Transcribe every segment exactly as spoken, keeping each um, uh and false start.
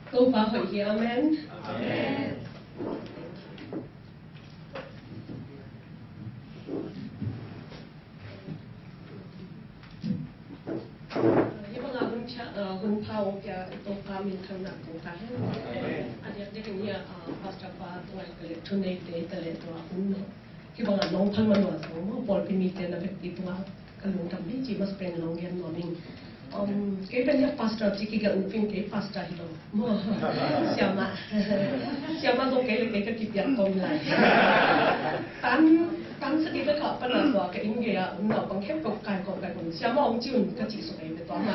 Topa hoih hi, amen. Amen. Hih bangah hun pha, uh, hun pha hong pia Topa min thang nak kong ta hen. A diakdiak in hih, uh, Pastor pa tungah ka leh thuneite, ta leh tua hun no. Hih bangah nong phal man lua zong maw, pawlpi mite na vekpi tungah ka lungdam hi ci masa pen nong gen nuam ing. Um, kei pen hih Pastor ci kigelh uh pen kei Pastor hi lo. Maw. Siamah. Siamah zong kei le kei ka kipiak kawm lai. Tan, tan sagih ka kah pan a tua ka inn gei ah naupang khempeuh kaikhawm kaikhawm. Siamah hong ci un ka cih suk ei ve tua mah.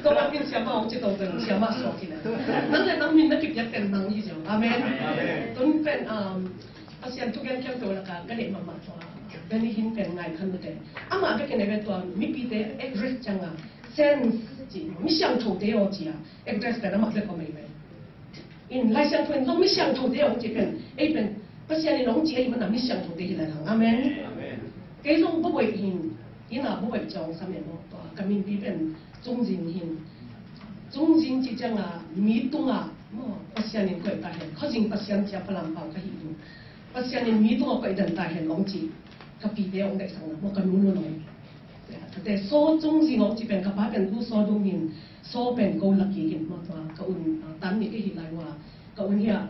Tua mah pen siamah hong ci tawh tua siamah suak hi lai. Nang le nang min na kipiak pen nang hi ziau. Amen. Amen. Tun pen, um, Pasian thugen khempeuh lakah ka deih mahmah tua Benny Hinn pen ngaihkhan mate. Amah bek in ei ve tua mipite address cianga saints ci, mi siangthote aw ci a address pen amah bek om ei ve. In Lai Siangtho in zong mi siangthote aw ci pen, ei pen Pasian in hong ci ahih mana mi siangthote hi lai hang. Amen. Amen. Kei zong baboih hin, inn ah baboih ciang sam e maw, tua ka minpi pen Cungzing hin. Cungzing ci cianga mi tunga maw, Pasian in koih ta hen, khuazing Pasian cia Falam pau ka hi in. Pasian in mi tungah koih den ta hen hong ci. Ka pite hong daihsakna maw, ka nunu nong. Tate Saw Cung Zing hong ci pen ka pa pen tu Saw Dung hin, Saw pen ko laki hin maw, tua ka un, ah, tan ni ka hi lai ua, ka un hi a,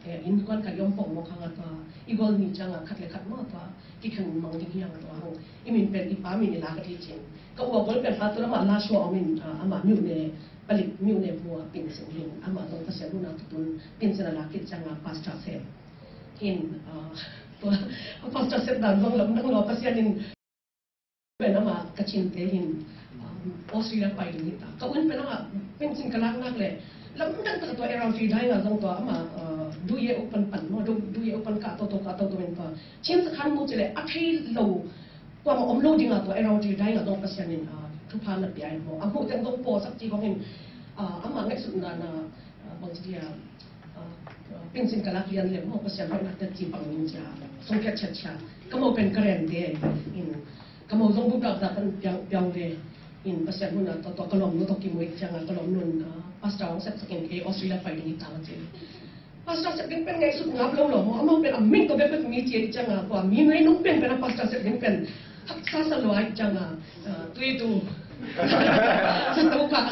eh, innkuan ka i om pong maw, khang a tua i gol ni cianga khat le khat maw, tua kikhen mang ding hi a tua hong i min pen i pa min i la ka ti cin. Ka ua gol pen pa tu amah la sua om in, ah, amah miuh ne palik miuh ne mua pinsin hin, amah zong Pasian huna tutun pinsin a la kit cianga Pastor Sep. Hin, ah, tua, Pastor Sep dan zong lamdang lua Pasian in pen amah ka cinte hin, um, Australia pai ding hi ta. Ka un pen amah pension ka lak nak le lamdang tak tua L R T dai nga zong tua amah, uh, duye upan pan maw, du, duye upan ka to to ka to to men tua. Chin sa khan mu ci le a thei lo, kuamah om lo ding a tua L R T dai nga zong Pasian in, uh, thupha na pia hi maw. A mu teng zong pawsak ci kong hin, uh, amah ngaihsutna na, uh, bang ci dia, uh, uh, pension ka lak lian le maw, Pasian hoihna te ci bang min cia, song kia cia cia. Ka mau pen ka rente in, Ka mo zong bup rak zak kan piang, piang ve. In Pasian hun a tua, tua ka lawmnu tawh kimu ik cianga ka lawmnu in, ah, Pastor hong sep sakin kei Australia pai ding hi ta ci. Pastor sep ding pen ngaihsut ngap lo lo maw, amau pen a min tawh bekbek mi ci ik cianga kua mi mei nung pen pen a Pastor sep ding pen haksa sa lua ik cianga, ah, tui tu. Sa to ka.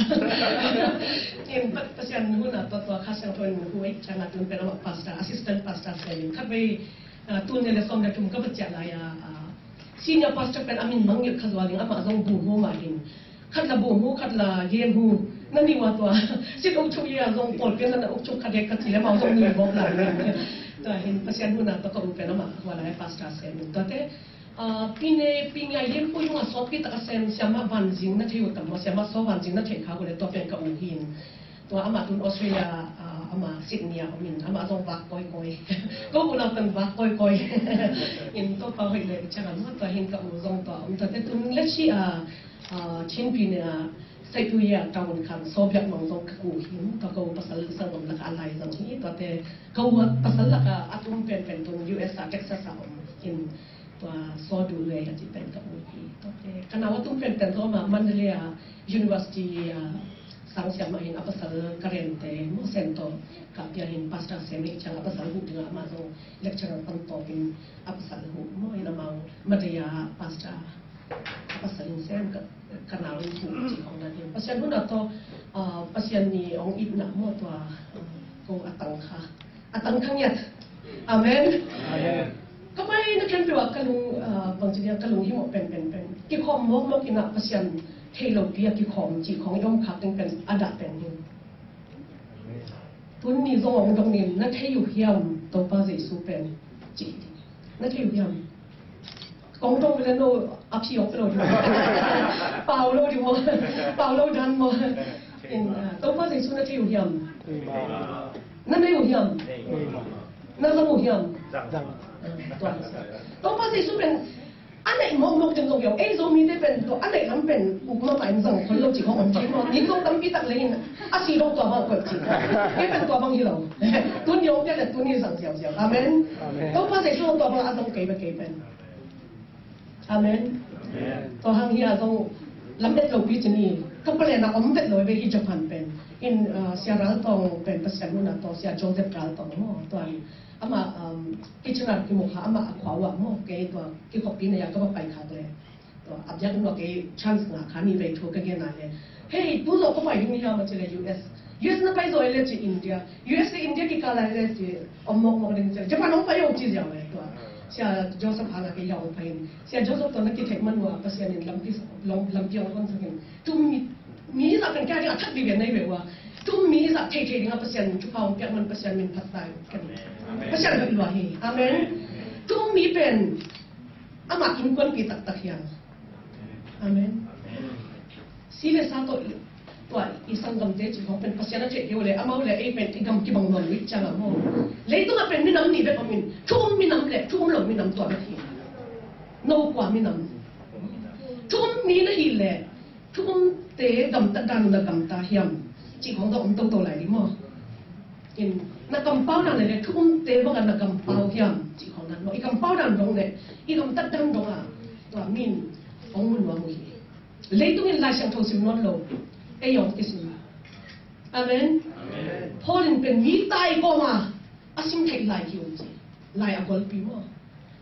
In Pa-, Pasian hun a tua, tua Kha Siangtho in hu ik cianga tun pen amah Pastor, Assistant Pastor sep in khat vei, ah, tun ne le sawm le thum ka va ciah lai a, ah, Senior pastor pen a min mangngilh kha zual in amah zong bu hmu mah hin. Khat la bu hmu, khat la game hmu. Na ni ua tua. Sit uk thuk ia zong pawl pen na uk thuk kha dek ka ci le mau zong ni bawk la. Tua hin Pasian hun a tua ka u pen amah hua lai pastor sem in. Tuate, ah, pi ne, pi ngai lim pu yung a sawtpi tak a sem siama van zing na thei ut tam maw, siama saw van zing na thei kha u le tua pen ka u hin. Tua amah tun Australia, ah, amah Sydney ah om in, amah zong vak kawikawi. Ko bu lam pen vak kawikawi. In Topa hoih le i ciang amah tua hin ka u zong tua om tua te tun le si a, ah, Chin pi ne a Saitu ia town khan Saw Biak Mang zong ka u hin tua ko pasal sang om lak a lai zong hi tua te ko pasal lak a tum pen pen tun U S a Texas a om hin. Tua Saw Du Lei a ci pen ka u hi. Tua te ka nau a tum pen pen tawh amah Mandalay a University a sang siam mah hin a pasal ka rente maw sem tawh ka pia hin pastor sem hi ciang a pasal huh dingah amah zong lecturer pan tawpin a pasal huh maw hin amau Mandalay a pastor a pasal in sem ka, ka nau in huh ci khong dan hin. Pasian hun a tawh, ah, Pasian ni ong itna maw tua, ah, ko a tang kha. A tang kha ngiat. Amen. Amen. Ka mai na ken peuh ah ka lung, ah, bangci dia ka lung himawh pen, pen, pen. Kikhawm mawkmawk in ah Pasian thei lopi a kikhawm cih khawng i om khak ding pen a dah pen hi. Tun ni zong ong dong nin na thei uh hiam Topa Jesu pen cih. Na thei uh hiam? Kong dong le no a phi ong pe lo ding. Pau lo ding maw. Pau lo dan maw. In, ah, Topa Jesu na thei uh hiam? Na nei uh hiam? Na zang uh hiam? Zang. Ah, tua. Topa Jesu pen a neih mawkmawk ding zong hiam? Ei Zomite pen tua a neih lam pen uk mah pai zang khol lo cih khong om thei maw? Ning zong tampi tak lei in a si dong tua bang koih cih. Kei pen tua bang hi lo. Tun ni ong pia le tun ni zang ziauziau. Amen. Amen. Topa Jesu tua bang a zong kei bek kei pen. Amen. Amen. Tua hang hi a zong Lam et lo pi ci ni, ka palen a om vet lo ve hi Japan pen. In, ah, Sia Ral Tawng pen Pasian mun a tawh, Sia Joseph Ral Tawng maw, tua in. Amah, um, kitchen ah kimu kha, amah a khua uh ah maw, kei tua kikhoppi na ya ka va pai khak le. Tua, a biakinn uah kei chance ngah kha, ni vei thu ka gen a le. Hei, tu zawh ka pai ding hiam a ci le, U S. U S na pai zaw le ci India. U S le India kikal a le ci, om mawkmawk ding ci le. Japan hong pai o ci ziau le tua. Sia Joseph hang a kei hong pai in. Sia Joseph tawh na kitheih man uh a Pasian in lampi, lam, lampi hong honsak in. Tu mi, mi zah pen kia ding a thak ding ve nei ve uh a. Tu mi zah theithei ding a Pasian in thupha hong piak man Pasian min phat ta in. Pasian hoih lua hi. Amen. Tu mi pen amah innkuanpih taktak hi hang. Amen. Si le sa tawh i, tua i sanggamte cih khawng pen Pasian a theih kei uh le, amau le ei pen i gam kibang nuam uh i ciang a maw. Leitung ah pen minam nih bek om in, thu um minam le thu um lo minam tua bek hi. No kua minam. Thu um mi na hih le, thu umte gamtat dan uh na gamta hiam cih khawng tawh om toto lai ding maw. In, na kampau dan le, le thu umte bang a na kampau hiam cih khawng dan maw. I kampau dan dong le, i gamtat dan dong a, tua min hong mu nuam uh hi. Leitung in Lai Siangtho sim nawn lo, ei hong kisim. Amen. Amen. Paul in pen mi tai kawm a, a sim theih lai hi uh ci. Lai a golpi maw.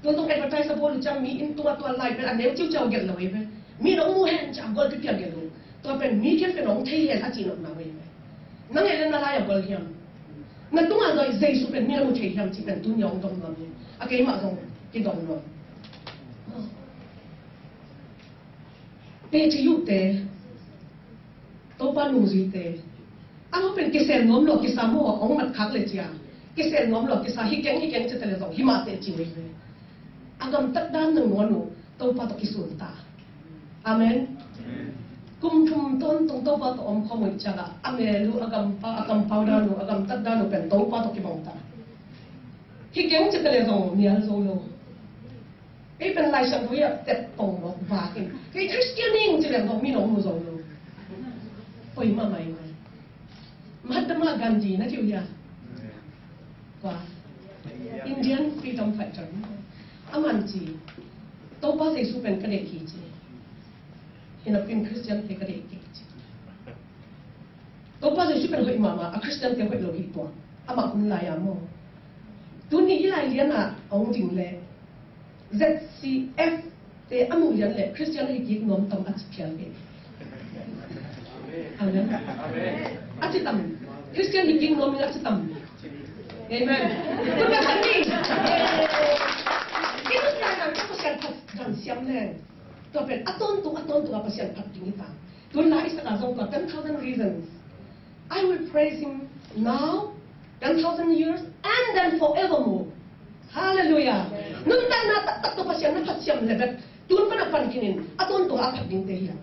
Tua tawh advertise a bawl uh ciang mi in tua, tua lai pen a neu ciuciau gelh lo hi ve. Mi in hong mu hen ci a golpi piang gelh uh. Tua pen mi khempeuh in hong thei hen a cih nopna uh hi ve. Nang e le na lai a gol hiam? Na tungah zong Jesu pen mi na mu thei hiam cih pen tuni a hong dong nuam hi. A keimah zong kidong nuam. Pehci uh te, Topa nungzuite. A lo pen kisel nuam lo kisa maw, hong mat khak le cia. Kisel nuam lo kisa, hi keng, hi keng ci ta le zong, hi mah teh ci uh hi ve. A gamtat dan nangawn uh, Topa tawh kisun ta. Amen. Kum thum tawntung Topa tawh om khawm uh ciang a, a mel uh, a gampa, a kampau dan uh, a gamtat dan uh pen Topa tawh kibang ta. Hi keng ci ta le zong, nial zo lo. Kei pen Lai Siangtho ah tep pong mawk vak in. Kei Christian ing ci leng tawh mi nong mu zo lo. Poi mahmah ing. Mahatma Gandhi na kiu hia? Kua? Indian freedom fighter. Aman ci. Topa Jesu pen ka deih hi ci. Hi napi in Christian te ka deih kei ci. Topa Jesu pen hoih mahmah, a Christian te hoih lo hi tua. Amah hun lai a maw. Tuni hi lai lian a hong ding le Z C F te a muh lian le Christian hi kik nuam tam a ci phial ve. Amen. A ci tam. Christian hi kik nuam a ci tam. Amen. Tun ka khan ni. Kei tun lai nang ka Pasian phat gan siam le. Tua pen a tawntung, a tawntung a Pasian phat ding hi ta. Tun la i sak a zong tua ten thousand reasons. I will praise him now, ten thousand years, and then forevermore. Hallelujah. Nuntakna taktak tawh Pasian na phat siam le bek. Tun pan a pan khin in, a tawntung a phat ding te hi a.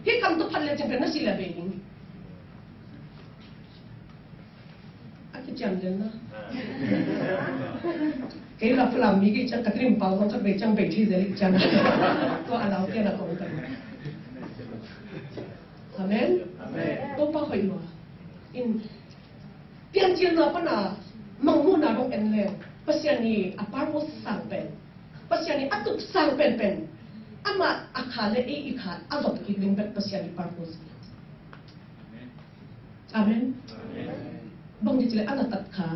Hih kam tawh phat le cin pen na si le bei ding. A kician den na. Kei la Falam mi kei ciang ka trim pau zong khat vei ciang bei thei zel i ciang. Tua a lau kia na kong kan. Amen. Amen. Topa hoih lua. In Piancil na pana mangmuhna dong en le. Pasian i a purpose sang pen. Pasian i a tuk sang pen pen. Ama a kha le ei i kha a zop kik ding bek Pasian i purpose. Amen. Amen. Bang di cile ana tat kha.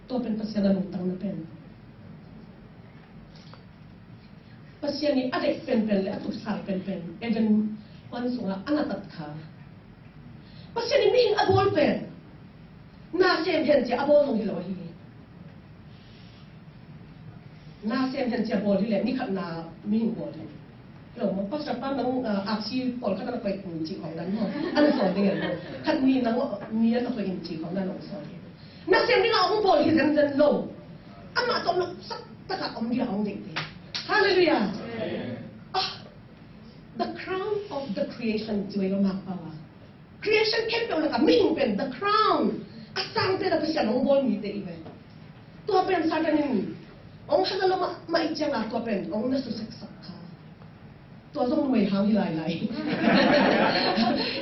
Tua pen Pasian a lungtang na pen. Pasian i a dek penpen le a tuksang penpen Eden huan sungah ana tat kha. Pasian i mihing a bawl pen na sem hen cia a bawl zong hi lo hi. Na sem hen cia bawl hi le ni khat na mihing bawl hi. Lo mo pastor pa nang aksi pawl khat na koih in ci khong dan mo. An so ding mo. Khat ni nang ni an koih in ci khong dan so ding. Na sem ding a ong bawl hi zen zen lo. Amah tawh nopsak takah om ding a ong ding te. Hallelujah. Ah, the crown of the creation ci ve lo mak pawa. Creation khempeuh lakah mihing pen the crown. A sangte la Pasian hong bawl mite i ve. Tua pen Satan in hong hasa lo mahmah i cianga tua pen hong na suseksak kha. Tua zong numei hang hi lailai.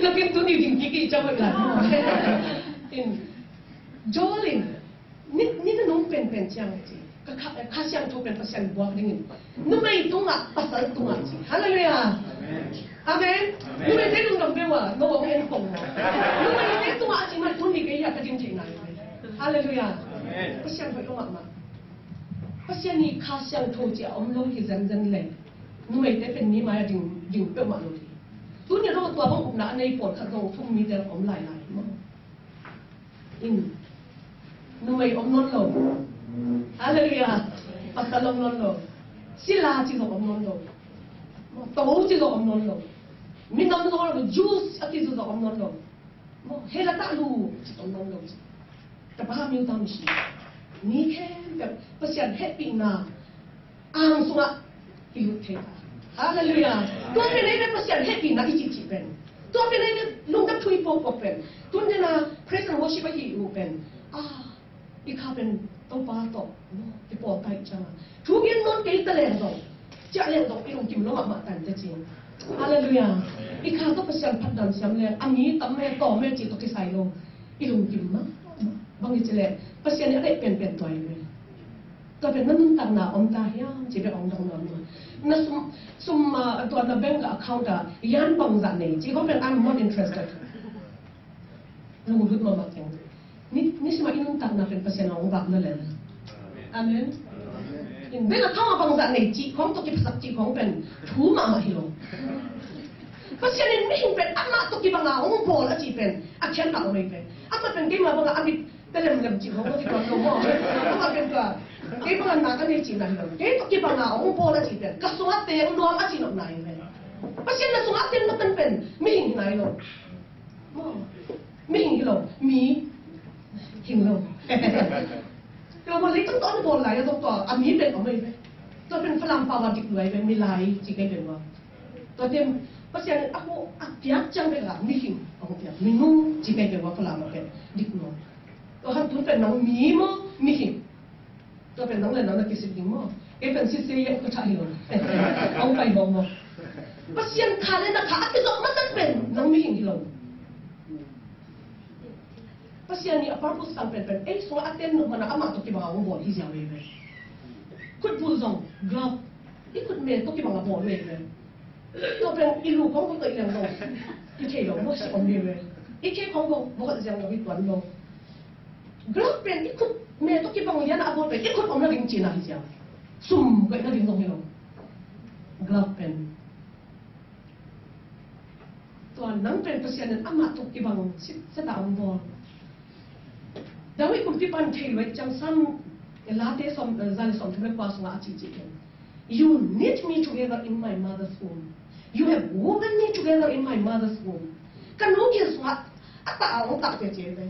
Nakin tuni ding kiki ciang hoih lai. In Joel in Ni, ni na nung penpen ciang ci. Ka kha, kha siangtho pen Pasian buak dingin. Numei tungah, pasal tungah ci. Hallelujah. Amen. Numeite lungdam peuh a, no hong en khong maw. Numeite tungah a cih mah tuni kei a ka din theih nai. Halleluiah. Pasian hoih lo mahmah. Pasian ii Kha Siangtho cih a om lo hi zenzen leh numeite pen mi mai-ah ding, ding peuhmah lo hi. Tuni ruangah tua bang upna a nei pawlkhat zong thum mite om lailai maw. In, numei om nawn lo. Halleluiah. Pasal om nawn lo. Sila ci zong om nawn lo. To ci zong om nawn lo. Minam zong om lo. Jews a kici zong om nawn lo. Maw, hell a tah lo ci om nawn lo. Tapa miu tam si. Mi khempeuh Pasian hehpihna ang sungah i lut thei ta. Halleluiah. Tua pen ei pen Pasian hehpihna i cihcih pen. Tua pen ei pen lungdam thu i puakpuak pen. Tun dena praise and worship ahi uh pen. Ah, i kha pen Topa tawh i pawl ta ih cianga thu gen nawn kei ta leng zong, ciah leng zong i lungkim lo mahmah tan te ci. Halleluiah. I kha tawh Pasian phatdan siam leng a mi tam me tawm me cih tawh kisai lo. I lungkim mahmah. Bang i ci leh Pasian i a deih penpen tua i ve. Tua pen na nuntakna om ta hiam ci bek hong dong nuam nuam. Na sum, sum, ah, tua na bank account ah yan bangzah nei ci khong pen I'm not interested. Lunglut mahmah keng. Ni, nisim a i nuntakna pen Pasian hong vak na lel. Amen. In bank account ah bangzah nei ci khong tawh kiphasak ci khong pen thu mahmah hi lo. Pasian in mihing pen amah tawh kibanga hong bawl a ci pen a khiatna om ei pen. Amah pen keima banga a mit Telem lem cih hong kituan lo maw. Amah pen tua. Kei banga nak a nei cihna hi lo. Kei tawh kibanga hong bawl a cih pen ka sungah teng nuam a cih nopna hi pen. Pasian na sungah teng na pen pen mihing hi nai lo. Maw. Mihing hi lo. Mi. Hing lo. Tua maw leitung tawh na bawl lai a zong tua a mi pen om ei pen. Tua pen Falam pau a dik luai pen milai ci kei pen maw. Tua tem Pasian in a ko a piak ciang pen la mihing a ko piak minu ci kei pen maw Falam a pen dik luai. Tua han tun pen nang mi maw mihing. Tua pen nang le nang na kisit ding maw. Kei pen sitse yang ka tha hi lo. Hong pai maw maw. Pasian kha le na kha a kizop matan pen nang mihing hi lo. Pasian ii a purpose tang penpen ei sungah a ten nop mana amah tawh kibang a hong bawl hi ziau veve. Khutbul zong glove i khutme tawh kibang a bawl veve. Tua pen i lu khong khong tawh i leng lo i thei lo maw si om veve. I khe khong khong maw khat ziang lo i tuan lo. Glove pen i khut me tawh kibang lian a bawl pen i khut om na ding cihna hi sia. Sum koih na ding zong hi lo. Glove pen tua nang pen Pasian in amah tawh kibang sitset a om bawl. David kumpipa in thei luai ciang Sam Late sawm, eh, za le sawmthum le kua sungah a cihcih pen. You knit me together in my mother's womb. You have woven me together in my mother's womb. Ka nu gil sungah a tah a hong tah pia ci ve.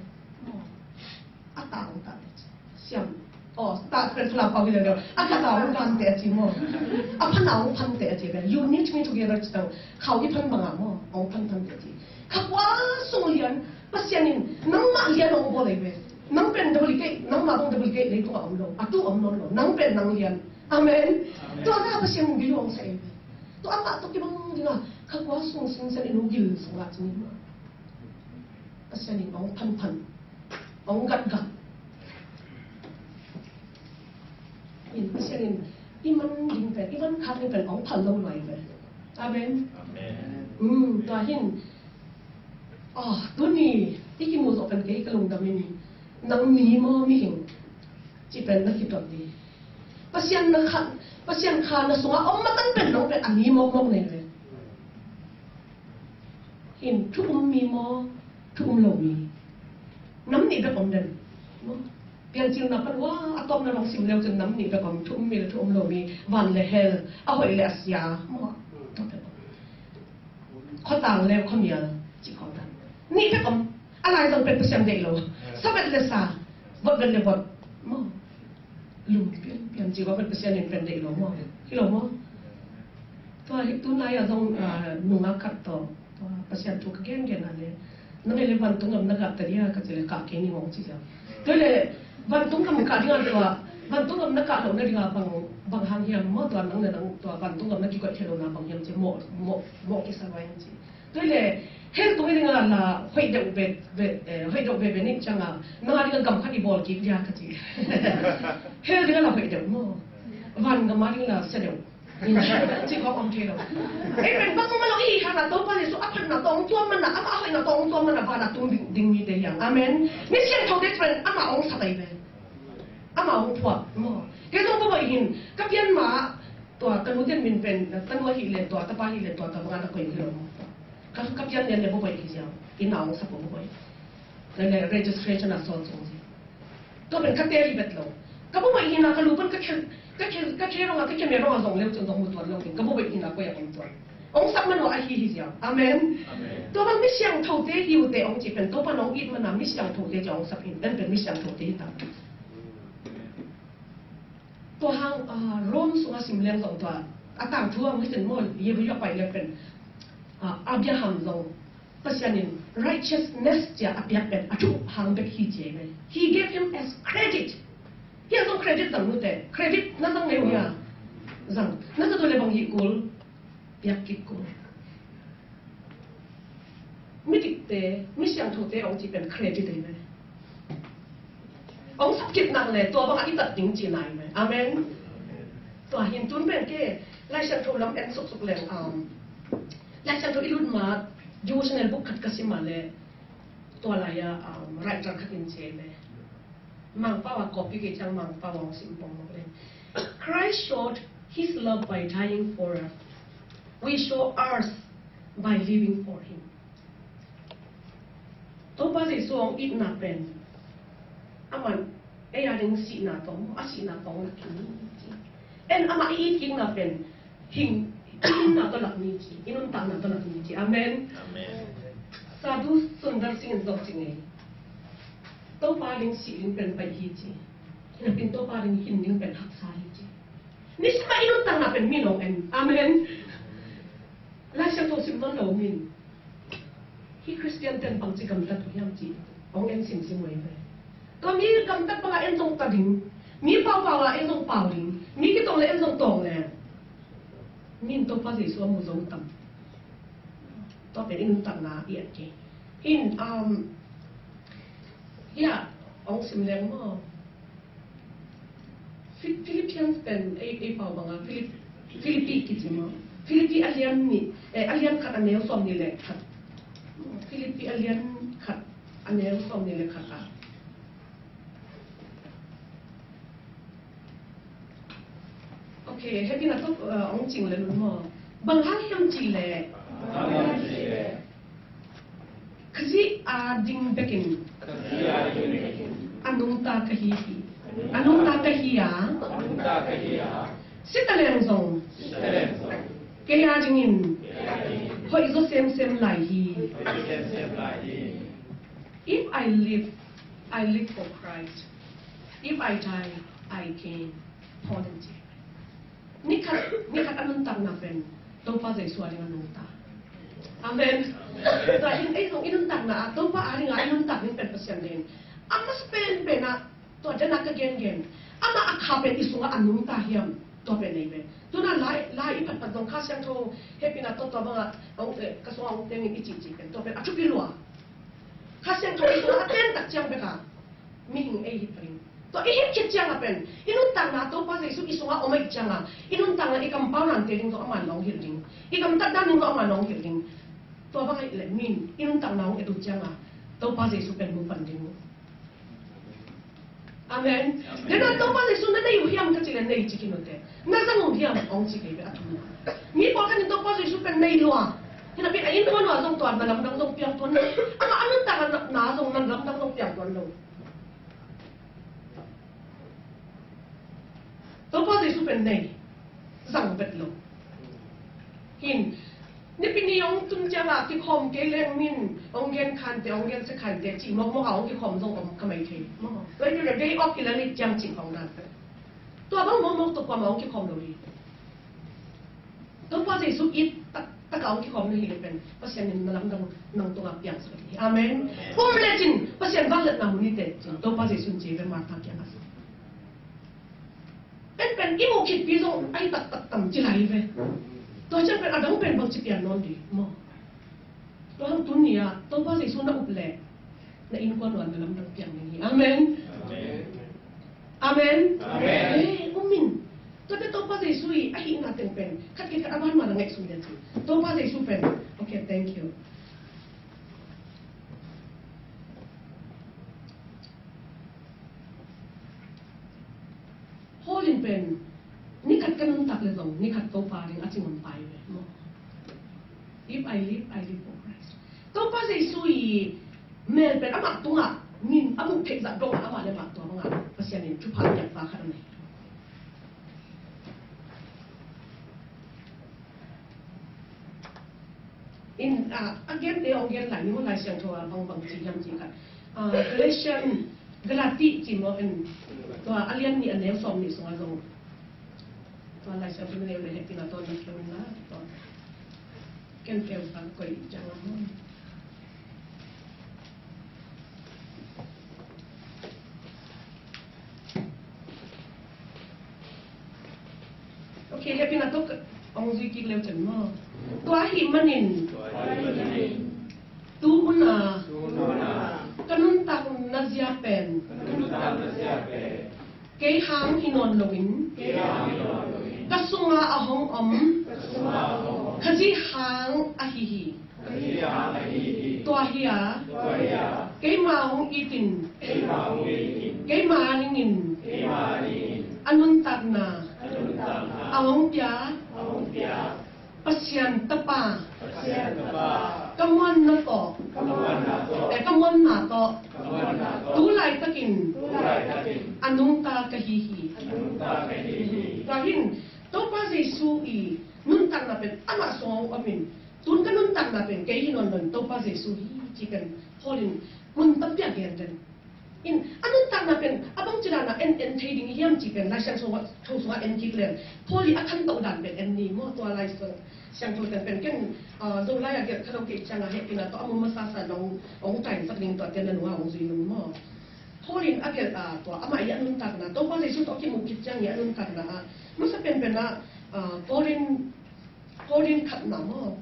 A tah hong tah pia ci. Siam. Aw, tah pen Falam pau hi lel. A gat a hong gan teh a ci maw. A phan a hong phan teh a ci ve. You knit me together ci tang. Khau i phan bang a maw. Hong phan phan teh a ci. Kha kua sung lian Pasian in nangmah lian hong bawl ei ve. Nang pen duplicate, nangmah bang duplicate leitung a om lo. A tu om nawn lo. Nang pen nang lian. Amen. Amen. Tua na Pasian in bilu hong sa ei ve. Tua amah tawh kibang ding a kha kua sung singsang i nu gil sungah ci ni maw. Pasian in hong phanphan, hong gatgat. In Pasian in i man ding pen, i man khak ding pen hong phal lo luai pen. Amen. Amen. Hmm, tua hin, oh, tuni i kimu zawh pen kei ka lungdam in, nang mi maw mihing cih pen na kituat ding. Pasian na kha, Pasian kha na sungah om matan pen nang pen a mi mawkmawk nei ve. Hin thu um mi maw, thu um lo mi. Nam nih bek om den. Piancilna pan ua a tawpna dong sim leu cun nam nih bek om, thu um mi le thu um lo mi, van le hell, a hoih le a sia. Maw, tua bek om. Khuatang le khuamial cih khawng tan. Nih bek om. A lai zong pen Pasian deih lo. Sa vet le sa, vot vet le vot. Maw. Lum pianpian cih khawng pen Pasian in pen deih lo maw. Hi lo maw. Tua hi tunai a zong, ah, nungak khat tawh. Tua Pasian thu ka gengen a le. Nang ei le vantung gam na kah ta dia ka ci le kah kei ning hong ci cia. Tua le vantung gam kah ding a tua. Vantung gam na kah lo na ding a bang, bang hang hiam maw tua nang le nang tua vantung gam na kikoih thei lo na bang hiam ci mawh, mawh, mawh kisa lo hiam ci. Tua le hell tung i ding a la hoih deuh ve, ve, eh, hoih deuh veve ning ciang a nang a ding a gam khat i bawl kik dia ka ci. Hell ding a la hoih deuh maw. Van gam a ding la sia deuh. Cih khawng om thei lo. Ei pen bangmah lo i hihna Topa Jesu a phatna tawh hong tuam mana, amah a hoihna tawh hong tuam mana, vanah tung ding, ding mite hi hang. Amen. Mi siangthote pen amah hong sak ahi ve. Amah hong phuak maw. Kei zong Bawi hin ka pian ma, tua ka nu ten min pen, ka nu ahih leh tua, ka pa ahih leh tua, tua bangah ka koih hi lo maw. Ka, ka pian lian leh Bawi hi ziau. Inn ah hong sak uh Bawi. Leh, leh registration a sawt zong ziau. Tua pen ka teel hi vet lo. Ka Bawi hihna ka lu pan ka khel, ka khel, ka khel rong a, ka khel rong a zong leu cun zong mu tuan lo ding. Ka Bawi hihna koi a om tuan. Hong sak man uh ahi hi ziau. Amen. Amen. Tua bang mi siangthote hi uh teh hong ci pen Topa nong it mana mi siangthote ci hong sak hi. En pen mi siangthote hi ta. Tua hang, ah, Rome sungah sim leng zong tua a tangthu hong hi cin maw, Hebrew a pai leng pen, ah, Abraham zong Pasian in righteousness cia a piak pen a thuh hang bek hi cia ve. He gave him as credit. Hia zong credit zang nute. Credit na zang ngei uh hia? Zang. Na zat uh le bang hi kul? Piak kik kul. Midikte, mi siangthote hong ci pen credit ahi ve. Hong sak kik nak le tua bangah i tat ding cihna ahi ve. Amen. Tua hin tun pen ke Lai Siangtho lam en suksuk leng, um, Lai Siangtho i lut ma devotional book khat ka sim ma le tua lai-a, um, writer khat in ci ahi ve. Mangpau a copy kei ciang Mangpau a hong sim pong mawk le. Christ showed his love by dying for us. We show ours by living for him. Topa Jesu hong itna pen aman ei a ding sihna tawh, a sihna tawh lak hi ci. En amah i it kikna pen hing, i hinna tawh lak ni ci, i nuntakna tawh lak ni ci. Amen. Amen. Sadhu Sundar Singh in zong ci ngei. Topa ding sih ding pen baih hi ci. Hinapin Topa ding hin ding pen haksa hi ci. Ni sima i nuntakna pen mi nong en. Amen. Lai Siangtho sim nawn lo min. Hih Khristian ten bangci gamtat uh hiam cih hong en simsim uh hi ve. Tua mi gamtat bangah en zong ta ding, mi paupau ah en zong pau ding, mi kitong le en zong tawng le. Min Topa Jesu a mu zo tam. Tua pen i nuntakna i et kei. In, um, hia, hong sim leng maw. Phi-, Philippians pen ei, ei pau banga Philip-, Philippi kici maw. Philippi a lian nih, eh, a lian khat a neu sawm nih le khat. Philippi a lian khat a neu sawm nih le khat a. Ok, hehpihna tawh, uh, hong cing le lun maw. Bang hang hiam cih leh. Khazih a ding bekin a nungta ka hi hi. A nungta ka hi a. Si taleng zong kei a dingin hoih zaw semsem lai hi. If I live, I live for Christ. If I die, I gain. Paul in ci. Nikhat, nikhat a nuntakna pen Topa Jesu a ding a nungta. Amen. Tua hin ei zong i nuntakna ah Topa a ding a i nuntak ding pen Pasian ding. A masa penpen ah tua dena ka gengen. Amah a kha pen i sungah a nungta hiam? Tua pen nei pen. Tuna lai, lai i phatphat zong Kha Siangtho hehpihna tawh tua bangah, eh, ka sungah hong tengin i cihcih pen tua pen a thupi lua. Kha Siangtho i sungah a teng tak ciang bek a mihing ei hi paring. Tua i hilh khit ciangah pen i nuntakna Topa Jesu i sungah om ahih ciangah i nuntakna i kampau nante ding zong amah in hong hilh ding. I gamtat dan ding zong amah in hong hilh ding. Tua bang ahih leh min i nuntakna hong et uh ciangah Topa Jesu pen mu pan ding uh. Amen. Dena Topa Jesu na nei uh hiam ka cih leh nei ci khin uh teh. Na zang uh hiam hong ci kei bek a thumna. Mi pawlkhat in Topa Jesu pen nei lua. Hinapin a innkuan uh ah zong tua na lamdang zong piang tuan lo. Amah a nuntakna zong na lamdang zong piang tuan lo. Topa Jesu pen nei zang vet lo. Hin, nipi ni hong tun ciangah kikhawm kei leng min hong gen khante, hong gen se khante cih mawkmawk a hong kikhawm zong om ka mai thei. Tua in a day off kila nih ciang cih khawng dan. Tua bang mawkmawk tua kuamah hong kikhawm lo hi. Topa Jesu it tak, takah hong kikhawm na hih leh pen Pasian in na lamdang nang tungah piangsak hi. Amen. Um lecin Pasian vangliatna mu ni teh cin Topa Jesu in ci ve Martha kiangah. Pen pen i muh khitpi zong a hi taktak tam ci lai ve. Tua ciang pen a dang pen bangci pian nawn ding maw. Tua hang tuni ah Topa Jesu na up leh na innkuan uh ah na lamdang piang ding hi. Amen. Amen. Amen. Eh, um in. Tuate Topa Jesu i a hihna teng pen khat khat a ban man a ngaihsun ding ci. Topa Jesu pen. Okay, thank you. Paul in pen ni khat ka nuntak le zong ni khat Topa ding a ci ngam pai ve maw? If I live, I live for Christ. Topa Jesu i mel pen amah tungah min a muh theih zah dongah amah le amah tua bangah Pasian in thupha piakpa khat a nei. In, ah, a gente hong gen lai ni maw, Lai Siangtho ah bangbang ci hiam ci khat. Ah, Galatian, Galati ci maw in, tua a lian nih a neu sawm nih sungah zong. Tua Lai Siangtho na neu le hehpihna tawh na keu in la, tua. Ken keu sang koih ciang a maw. Ok, hehpihna tawh hong zui kik leu cen maw? Tua ahih manin tu hun a ka nuntakna zia pen kei hang hi nawn loin ka sunga a hong om Khazih hang ahi hi. Tua hi a, keima hong itin, keima ningin a nuntakna a hong pia Pasian Tapa, ka muanna tawh, eh, ka muanna tawh tu laitakin a nungta ka hi hi. Tua hin Topa Jesu i nuntakna pen amah sung a om in, tun ka nuntakna pen kei hi nawn lo in Topa Jesu hi ci pen Paul in mun tampi a gen den. In a nuntakna pen a bangci dan a en en thei ding hiam ci pen Lai Siangtho sungah, tho sungah en kik leng Paul i a khantoh dan pen en ni maw? Tua Lai Siangtho ten pen ken, ah, Zolai a gelh kha lo kei ciang a hehpihna tawh a mu masasa nong hong tainsak ding tua ten na nungah hong zui nung maw? Paul in a gelh a tua amah i a nuntakna Topa Jesu tawh a kimuh khit ciang i a nuntakna a masa penpen a, ah, Korin Korin khatna maw?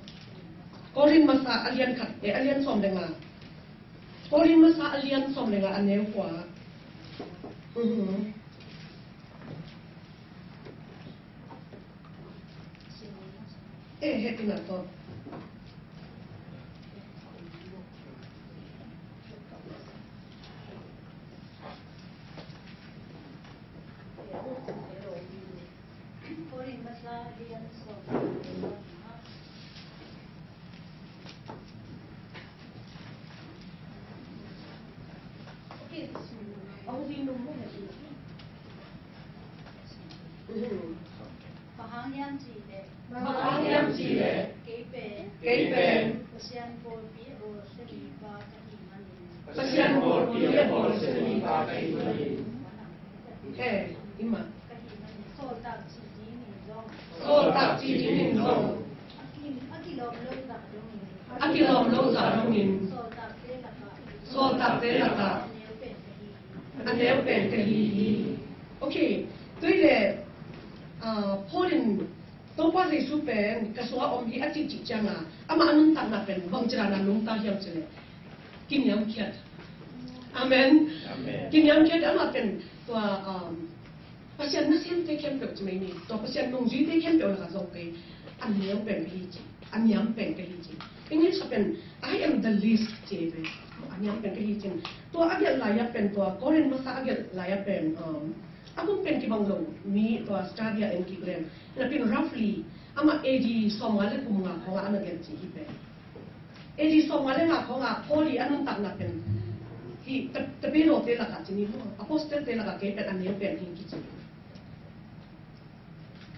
Korin masa a lian khat, eh, a lian sawm le nga. Korin masa a lian sawm le nga a neu kua. Mhm. Eh, hehpihna tawh. Bang hang hiam cih leh, bang hang hiam cih leh, kei pen, kei pen, Pasian pawlpi a bawlsia mipa ka hih manin, Pasian pawlpi a bawlsia mipa ka hih manin. He, i mah. Sawltak ci dingin zong. Sawltak ci dingin zong. A ki, a kilawm lo zah dongin. A kilawm lo zah dongin. Sawltakte lakah. Sawltakte lakah. A neu pen ka hi hi. A neu pen ka hi hi. Ok. Tua hi leh, ah, Paul in Topa Jesu pen ka sungah om hi a cihcih ciangin amah a nuntakna pen bangci dan a nungta hiam cih leh kiniamkhiat. Amen. Amen. Kiniamkhiat amah pen tua, um, Pasian nasemte khempeuh ci mai ni. Tua Pasian nungzuite khempeuh lakah zong kei a neu pen ka hi ci. A niam pen ka hi ci. English ah pen I am the least ci ei ve. A niam pen ka hi ci. Tua a gelh lai-ah pen tua Korin masa a gelh lai-ah pen, um, a hun pen kibang lo mi tua study a en kik leng. Ina pen roughly amah A D sawmnga le kum nga khawngah a na gelh ci hi pen. A D sawmnga le nga khawngah Paul i a nuntakna pen hi, ta, tapenote lakah ci ni maw, apostelte lakah kei pen a neu pen hi kici.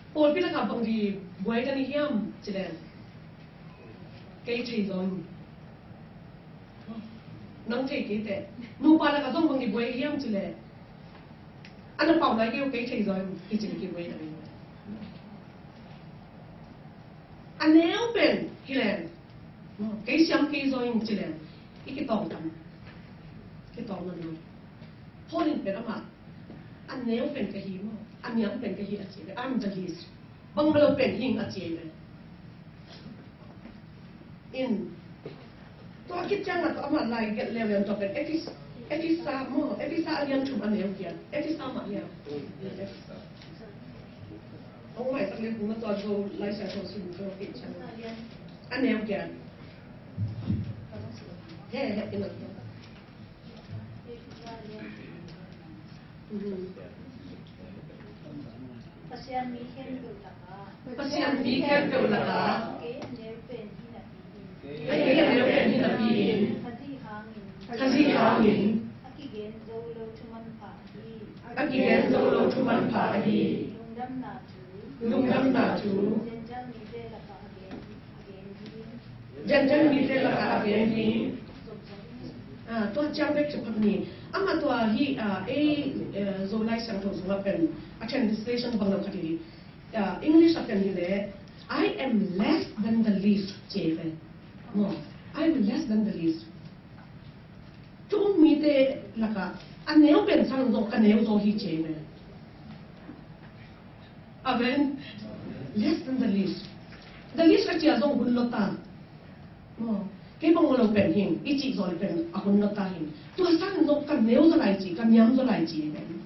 Pawlpi lakah bang di buai ka ni hiam ci leng kei thei zaw in. Nang thei kei teh. Nupa lakah zong bang di buai hiam ci leng a na pau lai kei, kei thei zaw in kici kibuai ta kei. A neu pen hi leng kei siam kei zaw in ci leng i kitawng tam. Kitawng nam lo. Paul in pen amah a neu pen ka hi maw, a niam pen ka hi a ci ve. I'm the least. Bangmah lo pen hing a ci ve. In tua khit ciangin tua amah lai gelh leuleu tua pen Efes, Efesa maw, Efesa a lian thum a neu kiat. Efesa mah hiam? Hong maisak le kung na tua Zo Lai Siangtho sim zo kei ciang. A neu kian. He, he, ina. Mhm. Pasian mi khempeuh lakah. Pasian mi khempeuh lakah. Kei a neu pen hi napi in. Kei a neu pen hi napi in. Khazih hangin. Khazih hangin. A kigen zo lo thu manpha ahi. A kigen zo lo thu manpha ahi. Lungdamna thu. Lungdamna thu. Gentile mite lakah a gen, a gen ding. Gentile mite lakah a gen ding. Ah, tua ciang bek ci phot ni. Amah tua hi, ah, ei, eh, Zo Lai Siangtho sungah pen a translation bang lo khat hi. Ah, English ah pen hi leh, "I am less than the least," ci ve. No, "I am less than the least." Thu um mite lakah a neu pen sang zong ka neu zaw hi ci ve. Amen. Less than the least. The least a ci a zong hun lo ta. Maw, kei bang lo pen hing, i cih zaw le pen a hun lo ta hing. Tua sang zong ka neu zaw lai ci, ka niam zaw lai ci pen.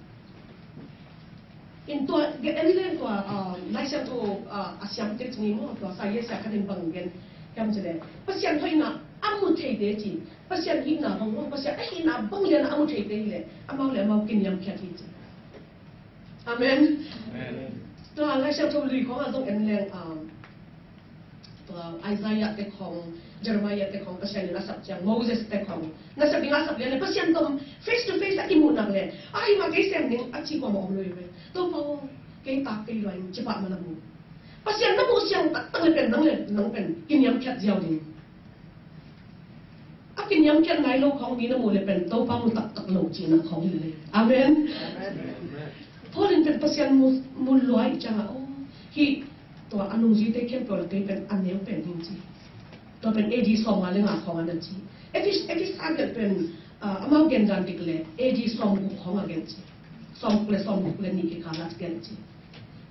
In tua, ge en le tua, ah, Lai Siangtho, ah, a siam tek ni maw, tua sa ye sia ka din bang gen, kiam ci le. Pasian hoihna a mu thei te ci. Pasian hihna bang bang, Pasian a hihna bang lian a mu thei te hi le. Amau le amau kiniam khiat hi ci. Amen. Amen. Tua Lai Siangtho lui khong a zong en leng, um, tua Isaiah te khong, Jeremiah te khong, Pasian in a sap ciang, Moses te khong. Na sap ding a sap lian le, Pasian tom face to face a i muh nak le. Ai ma kei sem ding a ci kua ma om lui ve. Topa aw, kei tak kei luai, ci pah ma la mu. Pasian na mu siang taktak le pen, nang le, nang pen, kiniam khiat ziau ding. A kiniamkhiat nai lo khawng mi na muh le pen Topa mu taktak lo cihna khawng hi le. Amen. Amen. Paul in pen Pasian mu, mu lua i ciangah, oh, hih tua a nungzuite khempeuh la kei pen a neu pen hing ci. Tua pen A D sawmnga le nga khawng a na ci. Efes, Efesa gelh pen, ah, amau gen dan dik le A D sawmguk khawng a gen ci. Sawmguk le sawmguk le nih kikal a gen ci.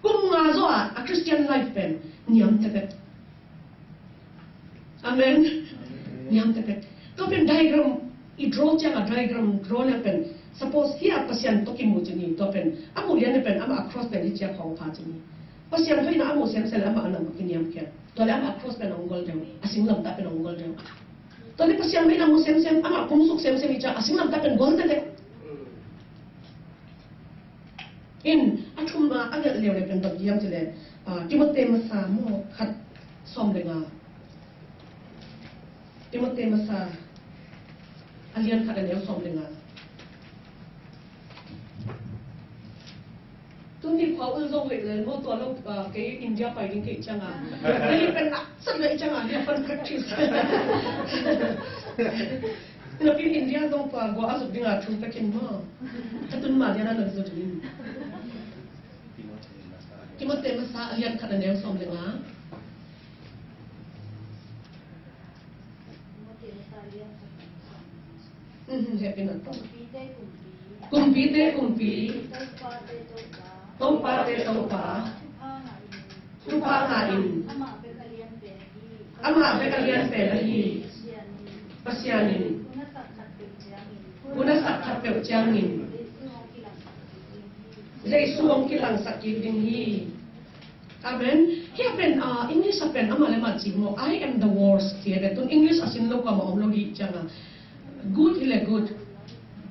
Kum nga zaw a, a Christian life pen niam tepet. Amen. Niam tepet. Tua pen diagram i draw ciang a diagram draw le pen. Suppose hih a Pasian tawh kimu ci ni, tua pen a mu lian le pen amah a cross pen hi cia khawng pha ci ni. Pasian hoihna a mu semsem le amah a nam a kiniam khiat. Tua le amah a cross pen a hong gol deuh, a singlamteh pen a hong gol deuh. Tua le Pasian hoihna a mu semsem, amah a kumsuk semsem hi cia a singlamteh pen gol tete. In, a thum a, a gelh leu le pen bang hiam ci le, ah, Timote masa maw khat sawm le nga. Timote masa a lian khat a neu sawm le nga. Tuni khua ul zong hoih le maw tua lo, ah, kei India pai ding kei ciang a. Kei pen nak sat le ciang a, hia pan practice. Napi India zong tua gua a zuk ding a thu ka kin maw. Ka tun ma dia na lo zuk ding. Timote masa a lian khat a neu sawm le nga. Mhm, happy na to. Kumpite kumpi. Topate topa. Thupha ngah in. Amah bek a lian pen ahi. Pasian in. Hun a sak khat peuh ciangin. Jesu hong kilangsak kik ding hi. Amen. Hia pen, ah, English a pen amah le amah ci maw, "I am the worst," ci a pen. Tun English a sin lo kua mah om lo hi ciang a. Good hi le good,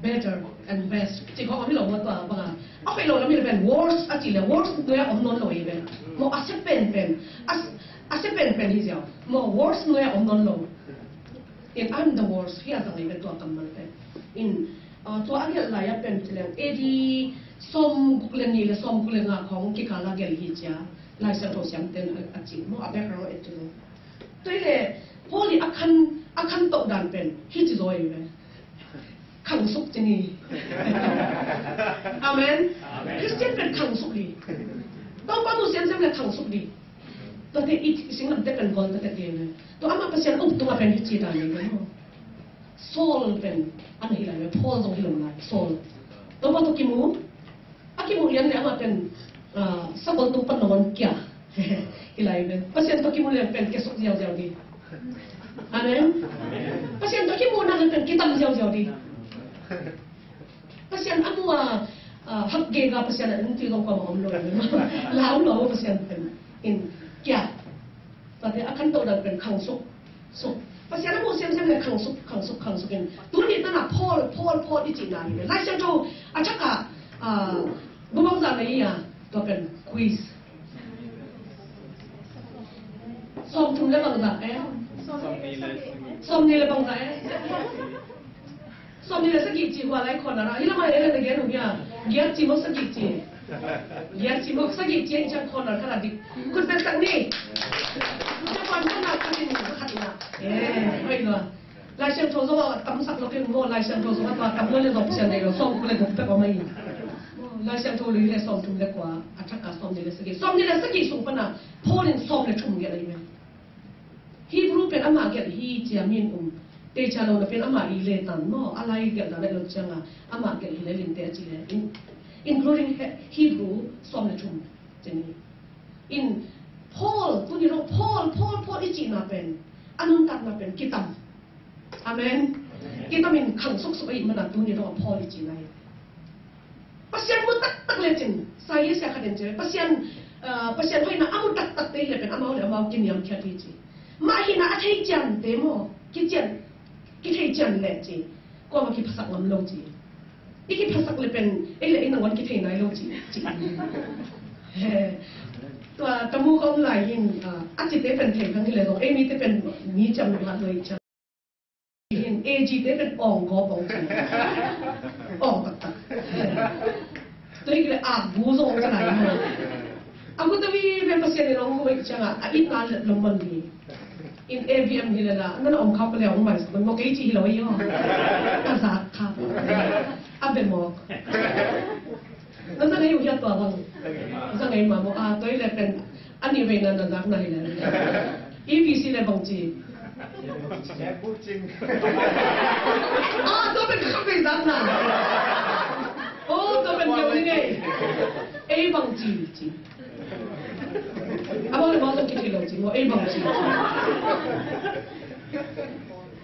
better and best. Ci khawng om hi lo maw tua bang a. A hoih lo lam hi le pen worst a ci le worst nuai a om nawn lo hi pen. Maw a sia penpen. A, a sia penpen hi ziau. Maw worst nuai a om nawn lo. In, "I'm the worst," hi a zang hi pen tua kammal pen. In, ah, tua a gelh lai a pen ci leng A D sawmguk le nih le sawmguk le nga khawng kikal a gelh hi cia. Lai Siangtho siamten a, a ci maw a background et tu. Tua hi le Paul i a khan, a khan toh dan pen hi ci zaw hi ve. Khangsuk ci ni. Amen. Amen. Christian pen khangsuk hi. Topa mu semsem le khangsuk hi. Tuate i singlamteh pen gol tete hi ve. Tua amah Pasian up tungah pen hi ci dan hi ve maw. Saul pen, an hi lai ve, Paul zong hi lo lai, Saul. Topa tawh kimu, a kimuh lian le amah pen, ah, sakol tung pan nangawn kia. Hi lai ve. Pasian tawh kimuh lian pen kiasuk ziauziau ding. Amen. Pasian tawh kimuh nak le pen kitam ziauziau ding. Pasian a mu a, ah, Gega Pasian a nung ti zong kuamah om lo. Lau lo Pasian pen. In kia. Tate a khantoh dan pen khang suk suk. Pasian a muh semsem le khang suk khang suk khang suk in. Tuni tan a Paul Paul Paul i cihna hi. Lai Siangtho a thak a, ah, bu bangzah na hi a, tua pen quiz. Sawmthum le bangzah eh? Sawmnih le bangzah eh? Sawmnih le sagih ci hua lai corner ah. Hi lamah ei le na gen uh hia? Giat ci maw sagih ci? Giat ci maw sagih ci, ei ciang corner khat a dik. Khut beng sak ni. Khut beng sak ni. Eh, hoi lua. Lai Siangtho zong a tamsak lo kei maw, Lai Siangtho zong a tua tam lo le zong Pasian nei lo, sawmkua le guk pek om ahi. Lai Siangtho lui le sawmthum le kua, a thak a sawmnih le sagih. Sawmnih le sagih sung pan a Paul in sawm le thum gelh ahi ve. Hebrew pen amah gelh hi ci a min um. Teicia lo na pen amah i le tan maw, a lai gelh dan a lo ciang a, amah gelh hi le linte a ci le. In-, including He-, Hebrew sawm le thum ci ni. In Paul, tuni lo Paul, Paul, Paul i cihna pen, a nuntakna pen kitam. Amen. Kitam in khang suksuk ahih mana tuni lo Paul i cihna hi. Pasian mu taktak lecin, Silas a khat in ci, Pasian, ah, Pasian hoihna a mu taktak te hi le pen amau le amau kiniamkhiat hi ci. Mah hihna a thei cian te maw, kician, kithei cian le ci. Kuamah kiphasak ngam lo ci. I kiphasak le pen, ei le ei nangawn kithei nai lo ci, ci. He. Tua tamu ka om lai hin, ah, a cite pen thei kang hi le zong, ei mite pen mi ciam lo hat lo i ciam. Hin A G te pen awng gawp awng ci. Awng taktak. Tua hi kei le a gu zong ka nai maw. A gu tawi pen Pasian in awng gu bai ciang a, a itna lomlom hi. In A V M hi le la, nan a om khak le a om mai sa, man maw kei ci hi lo hi aw. Ka zak khak. A be mawk. Na za ngei uh hia tua bang? Za ngei mah maw, a, tua hi le pen a nih veina na zakna hi le. E B C le bang ci. A, tua pen ka khat vei zakna. O, tua pen kiau ni ngei. Ei bang ci, ci. A bang le bang zong kithei lo ci maw, ei bang ci.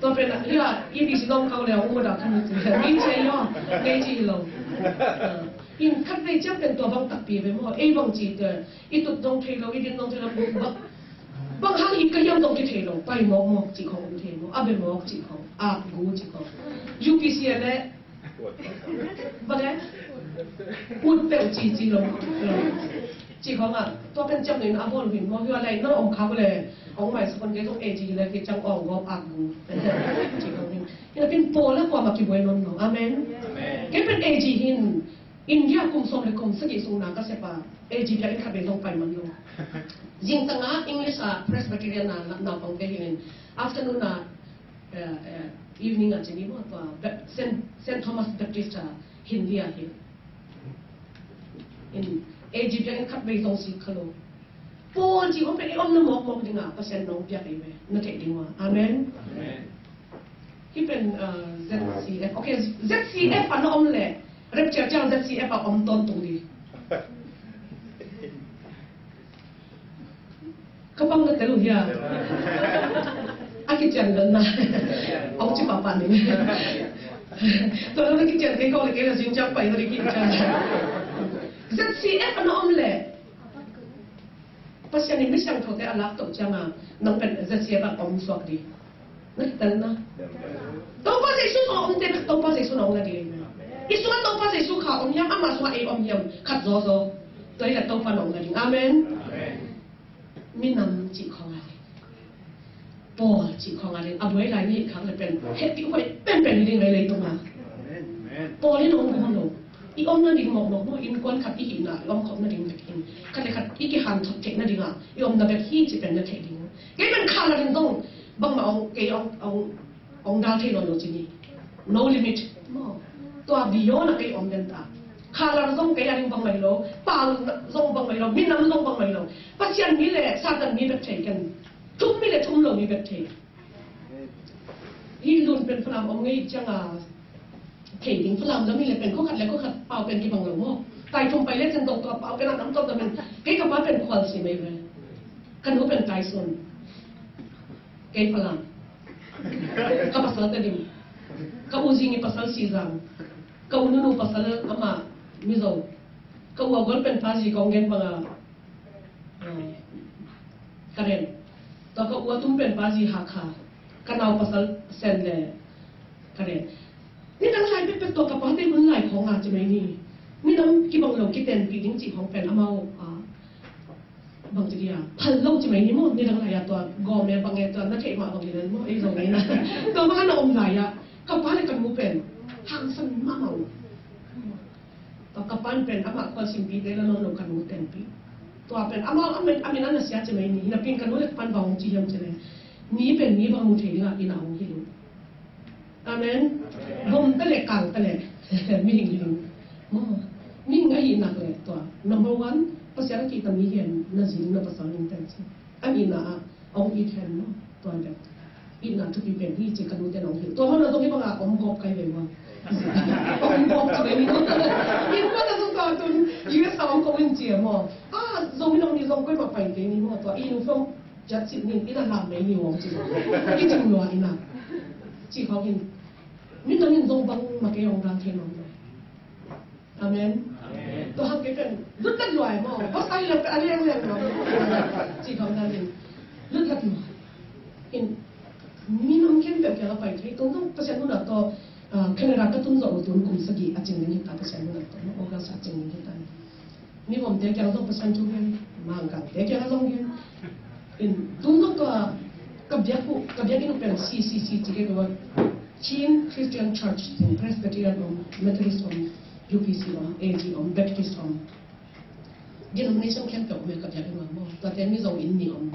Tua pen a, hia, E B C zong kau le, a, u da kan ci. Ngei ci lo, ngei ci lo. A. In khat vei ciang pen tua bang takpi ve maw, ei bang ci te, i tut dong thei lo, i din dong thei lo, bang, bang hang i ka hiam dong ki thei lo, pai mawk mawk ci khong um thei maw, a be mawk ci khong, a gu ci khong. U P C a le, bang e? Ut peuh ci ci lo, ci khong a, tua pen ciam lo in a bawl hin maw, hua lai na om khak le, ong mai sa kon ke dong e ci le, ke ciang ong gawp a gu, ci khong hin. Ina pen Paul a kuamah kibuai nawn lo. Amen. Amen. Ke pen A G hin, India kum sawm le kum sagih sung na ka sep a, A G biakinn khat vei zong pai man lo. Zingtang a English a Presbyterian a naupangte hi in, afternoon a, eh, eh, evening a ci ni maw tua, Ba-, Saint, Saint Thomas Baptist a Hindi a hi. In, A G biakinn khat vei zong si kha lo. Paul ci hong pen i omna mawkmawk ding a, Pasian nong piak ei ve, na theih ding ua. Amen. Amen. Hih pen, uh, Z C F. Ok, Z C F a na om leh, rapture ciang Z C F a om tawntung ding. Ka pang na tel uh hia? A kician dan na. Ong ci papa ning. Tua na kician kei ko le kei la zing ciang pai na kician. Z C F a na om leh. Pasian in mi siangthote a lak toh ciang a, nang pen Z C F a om suak ding. Na kitel na. Topa Jesu sungah omte bek Topa Jesu na om nading. I sungah Topa Jesu kha om hiam, ama sungah ei om hiam, khat zawzaw. Tua hi leh Topa na om nading. Amen. Amen. Minam cih khawng a ding. Paul cih khawng a ding, a buai lai na hih khak leh pen hehpihhuai penpen hi ding hi leitung ah. Amen. Paul in hong gum lo. I om nading mawkmawk maw, innkuan khat i hihna, i omkhop nading bek hi. Khat le khat i kihanthawn theih nading ah i omna bek hi cih pen na theih ding. Kei pen khalar in zong bangmah hong, kei hong, hong, hong dal thei nawn lo ci ni. No limit maw. Tua beyond ah kei om den ta. Khalar zong kei a ding bangmah hi lo. Pau zong bangmah hi lo. Minam zong bangmah hi lo. Pasian mi le Satan mi bek thei ken. Thum mi le thum lo mi bek thei. Hih lun pen Falam om ngei ciang a thei ding, Falam lam hi le pen khua khat le khua khat pau pen kibang lo maw. Tai thum pai le cin dok tua pau pen a nam tawh ta men. Kei ka pa pen Khualsim ei ve. Ka nu pen Taisun. Kei Falam. Ka pasal Tedim. Ka u Zing i pasal Sizang. Ka u Nunu pasal amah Mizo. Ka ua gol pen Pazi kong gen banga, ah, Karen. Tua ka ua tum pen Pazi Hakha. Ka nau pasal Sen le Karen. Nidang lai pekpek tua ka pate hun lai khong a ci mai ni. Minam kibang lo kitenpih ding cih khong pen amau, ah, bang ci dia, phal lo ci mai ni maw, nidang lai a tua gawm e bang e tua na theih mah bang hi len maw, ei zong ei na. Tua bang a na om lai a, ka pa le ka nu pen hangsan mahmah uh. Tua ka pa in pen amah khualsimpite la nawn lo ka nu tenpih. Tua pen amah a min, a min a na sia ci mai ni, hi napi in ka nu le ka pa in bang hong ci hiam ci le, ni pen ni bang mu thei ding a inn ah hong hilh uh. Amen. Bom ta le kang ta le mihing hi ding. Maw, mihing ahih nak le tua number one, Pasian a kihta mi hi a, na zi ding na pasal ding pen ci. A nihna ah hong it hen maw, tua le itna thupi pen hi ci ka nute in hong hilh. Tua hona zong hi banga om gawp kai ve maw. Om gawp ci ve ni maw. Inn pan a zong tua tun U S a om ko in ci a maw. A, Zomi Nam ni zong koi mah pai kei ni maw, tua inn uh zong Jat sit ning ina lam mei ni wong ci. Ki cing lua ina. Ci khong in. Min dang in zong bang ma kei ong dang thei nong. Amen. Amen. Tua hang kei pen lut lat lua e maw. Bas ai lam ka a liang liang lua. Ci khong dang in. Lut lat lua. In. Minam khempeuh kiang a pai thei. Tung tung Pasian nuna to, ah, Canada ka tun zawh uh tun kum sagih a cing ning hita Pasian nuna to. August a cing ning hita. Mivomte kiang zong Pasian thu gen, Mangkangte kiang zong gen. In, tun zong ka, ka biak uh, ka biakinn uh pen C C C ci kei tua, Chin Christian Church, Presbyterian om, Methodist om, U P C om, A G om, Baptist om. Denomination khempeuh om e ka biakinn uh maw. Tuate Mizo inn nih om,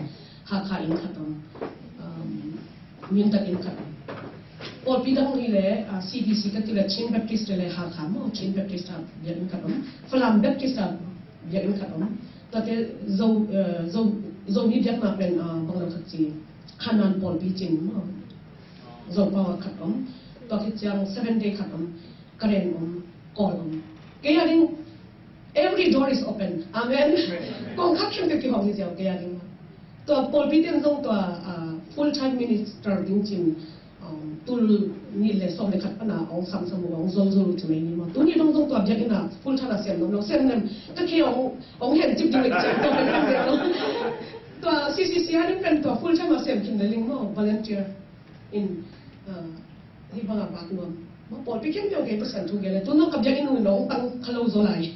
Hakha inn khat om. Um, Mindat inn khat om. Pawlpi dang hi le, ah, C B C ka ti le Chin Baptist le Hakha maw, Chin Baptist a biakinn khat om. Falam Baptist a biakinn khat om. Tuate Zo, eh, Zo, Zomi biakna pen, ah, bang lo khat ci. Khanan pawlpi cin maw. Zo pau a khat om. Tua khit ciang Seven Day khat om. Karen om. Kawl om. Kei a ding, every door is open. Amen. Amen. Kong khat khem te kihong hi ziau kei a ding. Tua pawlpi ten zong tua, ah, full time minister ding cin, um, tul nih le sawm le khat pana ong samsam uh, ong zolzol uh ci mai ni maw. Tuni dong zong tua biakinn a full time a sem nom lo, sem nem ka khe ong, ong hen cip ding le cip tua pen sem lo. Tua C C C a ding pen tua full time a sem khin le ling maw, volunteer in, ah, Hi banga bak nuam. Ma pawlpi khempeuh kei Pasian thu gen le. Tun nong ka biakinn uh nong tang kha lo zaw lai.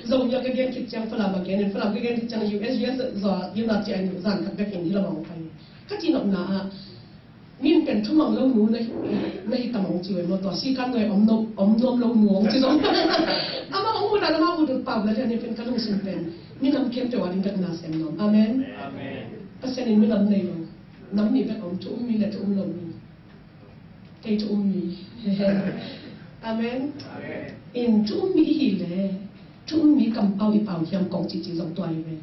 Zo bia ka gen khit ciang Falam a gen in, Falam ka gen khit ciang U S, U S zaw, U S a ci a in zan khat bek in hi lam a hong pai. Ka ci nopna ah, min pen thumang lo nu na hi, na hi tam hong ci uh e maw tua. Si kan nuai om no, om nuam lo nu hong ci zong. Amah hong ut a, amah ut ut pau na lian hi pen ka lungsim pen. Minam khempeuh a ding bek na sem nuam. Amen. Amen. Pasian in minam nei lo. Nam nih bek om, thu um mi le thu um lo mi. Kei thu um mi. Amen. Amen. In thu um mi i hi le, thu um mi kampau i pau hiam kong ci ci zong tua hi ve.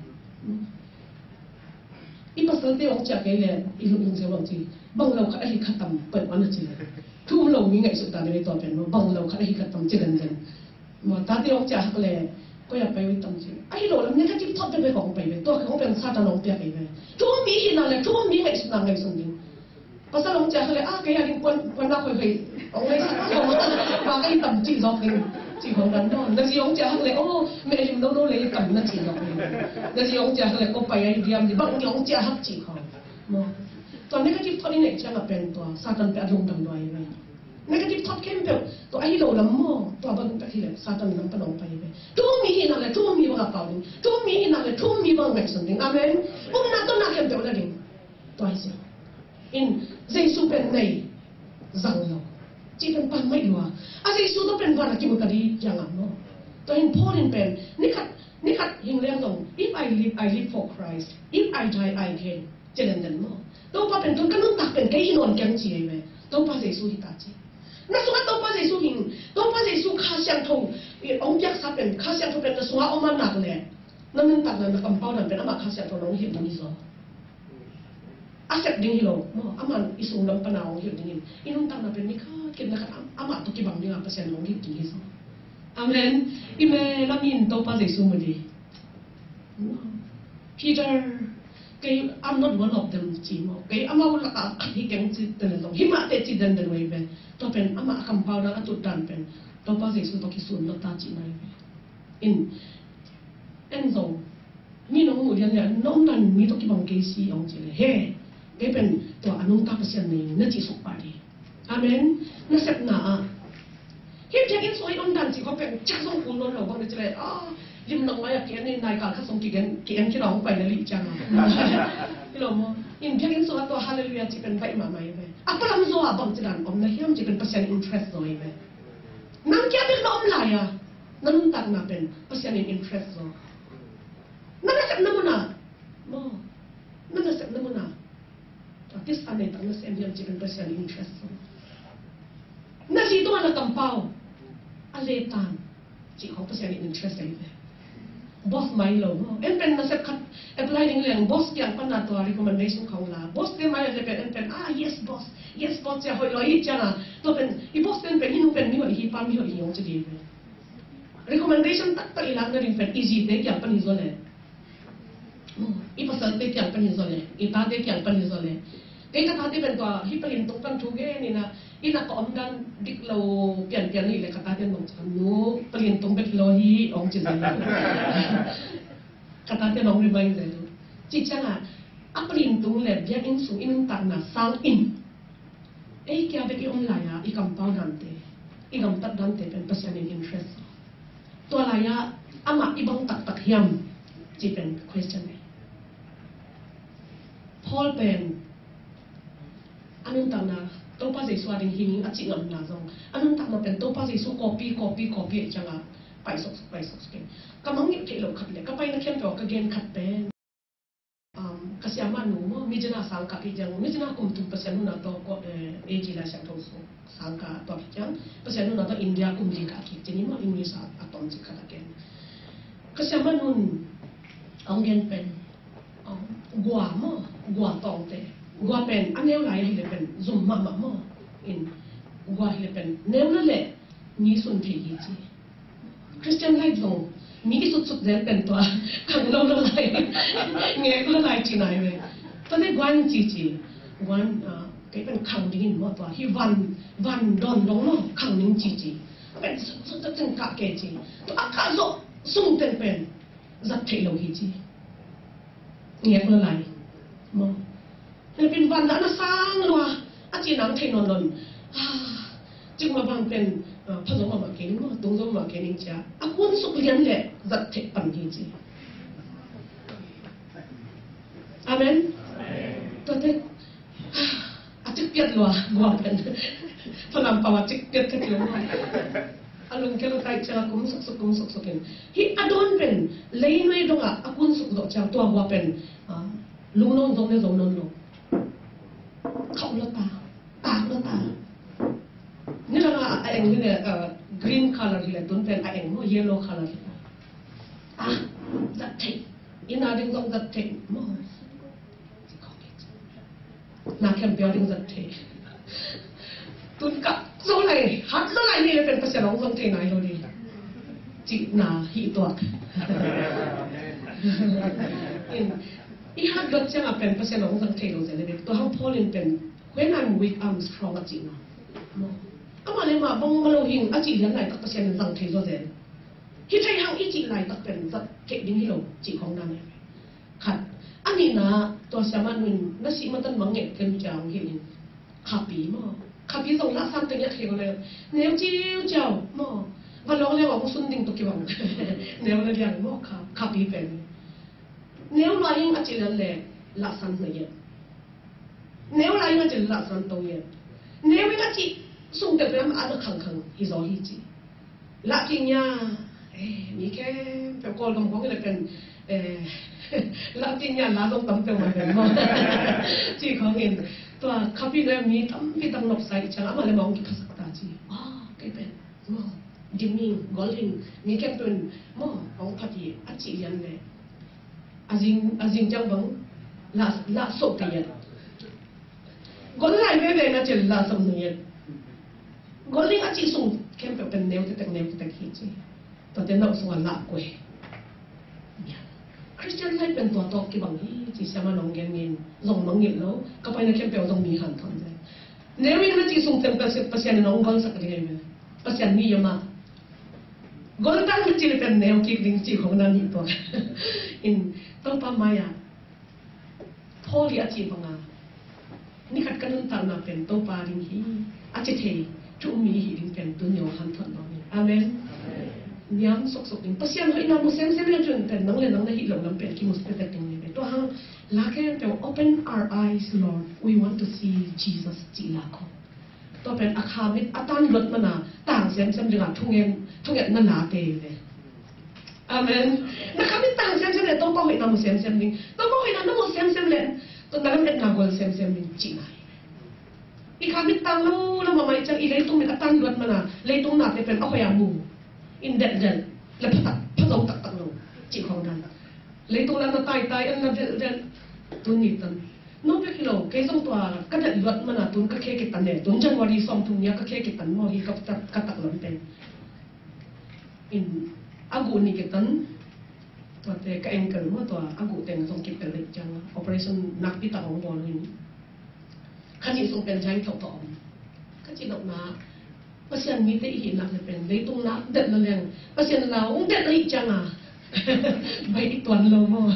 I pasal te ong ciah kei le, i lung ung zia bang ci. Bang lo khat ahi khat tam, pai wan a ci le. Thu um lo mi ngaihsut ta le tua pen, bang lo khat ahi khat tam ci den den. Ma tate ong ciah hak le, koi a pai ui tam ci. Ahi lo lam negative thought te ve kong pai ve. Tua kong pen Satan ong pia kei ve. Thu um mi hi na le, thu um mi ngaihsut na ngaihsun ding. Pasal hong ciah hak le, ah, kei a ding puan, puan nak hoi hoi. Hong lei sak hong. Ba ka i tam cih zawk ding. Cih hong dan hong. Na zi hong ciah hak le, oh, me lim no no le i tam na cih zawk ding. Na zi hong ciah hak le, ko pai a i diam di. Bang hong ciah hak cih hong. Maw. Tua negative thought i neih ciang a pen tua. Satan pia a lungdam dua i ve. Negative thought khempeuh. Tua ahi lo lam maw. Tua bang tak hi le. Satan lam pan hong pai i ve. Thu um mi hi na le, thu um mi bang a pau ding. Thu um mi hi na le, thu um mi bang a ngaihsun ding. Amen. Umna tawh na khempeuh la ding. Tua hi sia. In, Jesu pen nei zang lo. Ci pen pan mai lua. A Jesu to pen van a kimu ta di kiang a maw. Tua in Paul in pen, ni khat, ni khat hing leng zong, if I live, I live for Christ. If I die, I gain. Ci den den maw. Topa pen tun ka nuntak pen kei hi nawn keng ci ei ve. Topa Jesu hi ta ci. Na sungah Topa Jesu hing, Topa Jesu Kha Siangtho, eh, ong piaksa pen, Kha Siangtho pen na sungah om a nak le. Na nuntakna, na kampau dan pen amah Kha Siangtho na ong hilh ding hi zaw. A sep ding hi lo maw, amah i sunglam pana ong hilh dingin. I nuntakna pen ni khat khat na khat am-, amah tawh kibang dinga Pasian ong hilh ding hi zaw. Amen. I me lamin Topa Jesu mu di. Peter, kei, I'm not one of them ci maw. Kei amau laka khat hi keng ci den zong. Hi mah teh ci den den wei ve. Tua pen amah a kampau dan a tut dan pen Topa Jesu tawh kisun lo ta ci nai ve. In, En zong mi nong muh lian lian, na omna in mi tawh kibang kei si, hong ci leh, he, kei pen tua a nungta Pasian nei na cih suk pah ding. Amen. Nasepna ah hih biakinn sung ah i om dan cih khawng pen ciak zong kul nawn lo bang na ci leh, ah, lim nang mai ah ki-en in, nai kal khat zong ki-en, ki-en khin a hong pai na lih ciang a. Hi lo maw? In biakinn sung ah tua Hallelujah cih pen baih mahmah hi ve. A palam zaw ah bangci dan om na hiam cih pen Pasian in interest zaw hi ve. Nang kia bek na om lai a, na nuntakna pen Pasian in interest zaw. Na nasepna mun ah, maw, na nasepna mun ah, a kis a nei tak na sem hiam cih pen Pasian in interest zaw. Na zi tungah na kampau a letan cih khawng Pasian in interest ahi ve. Boss mai lo maw. En pen nasep khat apply ding leng boss kiang pan na tua recommendation khawng la. Boss te mai a le pen en pen, ah, yes boss, yes boss, cia hoih lo hi ciang a. Tua pen i boss te pen hih nu pen mi hoih hi, pa mi hoih hi hong ci ding ve. Recommendation taktak i lak nading pen i zite kiang pan hi zaw leh, i pasalte kiang pan hi zaw leh, i tate kiang pan hi zaw leh. Kei ka tate pen tua hih Palintung pan thu gen in a, inn ah ka om dan dik lo pianpian hi leh ka tate nong ci, nu, Palintung bek hi lo hi, hong ci zel. Ka tate nong remind zel. Cih ciang a, a Palintung leh biakinn sung i nuntakna sang in, ei kia bek i om lai a i kampau dante, i gamtat dante pen Pasian in interest zaw. Tua lai ah amah i bang taktak hiam cih pen question ahi. Paul pen a nuntakna Topa Jesu a ding hi ning a cih ngamna zong, a nuntakna pen Topa Jesu copy, copy, copy ahih ciang a paisuksuk, paisuksuk in. Ka mangngilh theih loh khat leh ka paina khempeuh ah ka gen khat pen, um, ka siamah nu maw, Mijna sangkah kik ciang, Mijna kum thum Pasian nunna tawh ko, eh, A G Lai Siangtho sung sangkah tua kik ciang, Pasian nunna tawh India kum li kah kik ciang in maw, English a, a tom cik khat a ken. Ka siamah nun hong gen pen, um, gua maw, gua tawngte. Gua pen a neu lai hi leh pen zum mahmah maw. In, gua hi leh pen neu na leh mi sun thei hi ci. Christian life zong mi i sutsut zel pen tua khang lo lo lai, ngek lo lai ci nai ve. Tua ne guan ci ci. Guan, ah, kei pen khang ding in maw tua. Hi van, van dawn dong maw khang ning ci ci. A pen sutsut cin kah kei ci. Tua a kah zawh sung teng pen zat theih lo hi ci. Ngek lo lai. Maw. Hih pen van dah na sang lua. A cih nang thei nawn lo. Ah, cik mah bang pen, ah, pha zo mahmah kei ning maw, tung zo mahmah kei ning cia. A kun suk lian leh zat theih pan hi ci. Amen. Tuate, a cik piat lua, gua pen. Phalam pau a cik piat ka kil lua. A lungkia lo tai cia kum suksuk, kum suksuk in. Hih a dawn pen, lei nuai dong a, a kun suk zawh cia tua gua pen, ah, lungnawn zong ne zo nawn lo. Khauh lo ta, tak lo ta. Ni dang a, a eng hi leh, ah, green color hi leh, tun pen a eng maw, yellow color hi leh. Ah, zat theih. Inn a ding zong zat theih maw. Na khempeuh ding zat thei. Tun kah zo lai, hat lo lai ni leh pen Pasian hong zang thei nai lo ni. Cihna hi tuak. In, i hat lo ciang a pen Pasian hong zang thei lo zel leh. Tua hang Paul in pen, "When I'm weak, I'm strong," a cihna. Amah leh amah bang ma lo hing a cih lian laitak Pasian in zang thei zaw zel. Hi thei hang i cih laitak pen zat theih ding hi lo cih khong dan hi. Khat. A nihna, tua siamah nun, na sih matan mangngilh kem ciang hi in. Khapi maw. Khapi zong lahsan teng iat hi ko le. Neu ciuciau maw. Van lawng leng hong sun ding tawh kibang. Neu na liang maw kha, khapi pen. Neu lai ing a cih lian leh lahsan na iat. Neu lai ing a cih lahsan to iat. Neu ing a cih sung teng pen a na khangkhang hi zaw hi ci. Lah kik nia, eh, mi khempeuh Kawlgam khawng hi leh pen, eh, lah kik nia la zong tam peuhmah pen maw. Cih khawng in, tua khapi leh mi tampi tak nopsa ih ciang amah leh amah hong kiphasak ta ci. Ah, kei pen maw, dim ing, gol ing, mi khempeuh in maw, hong phat hi a cih lian leh. A zing, a zing ciang bang lah, lah sok ta iat. Gol lai veve na cih lah som na iat. Gol ing a cih sung khempeuh pen neu tetek, neu tetek hi ci. Tuate nau sung a lah kua hi. Christian life pen tua tawh kibang hi ci siamah nong gen ngen zong mangngilh lo. Ka paina khempeuh zong mi hanthawn zel. Neu ing na cih sung teng Pasian, Pasian in hong golsak ding hi ve. Pasian mi yom a. Goltan na cil pen neu kik ding ci khong nan hi tua. In Topa mai-ah Paul i a ci banga, ni khat ka nuntakna pen Topa ding hi, a ci thei thu um mi hi ding pen tun i hanthawn lo hi. Amen. Niam suksuk ding. Pasian hoihna mu semsem le cun pen nang le nang na hih lo lam pen kimu tek ding hi. Tua hang la ken pen, "Open our eyes, Lord. We want to see Jesus," ci la ko. Tua pen a kha mit a tan luat mana tang semsem dinga thungen, thungen na na te ve. Amen. Na kha mit tang semsem le Topa hoihna mu semsem ding. Topa hoihna na mu semsem le tua na lam etna gol semsem ding ci nai. I kha mit tang lo lo mama i ciang i leitung mit a tan luat mana leitung nate pen a hoih a mu. In delh delh le pha tak, pha zo tak tak lo ci khong dan. Leitung la na tai tai, en na delh delh. Tun ni tan. No pek hi lo, kei zong tua ka delh luat mana tun ka khe kitan e. Tun January sawm thum nia ka khe kitan maw hi ka tak, ka tak lam pen. In a guh ni kitan, tuate ka ankle maw tua a guh teng zong kipel leh ciang operation nakpi tak hong bawl hi. Kha nih sung pen jai thok thok om. Ka ci lohna, Pasian mite i hih nak le pen leitung nak delh na leng Pasian lau hong delh na hih cianga bai i tuan lo maw?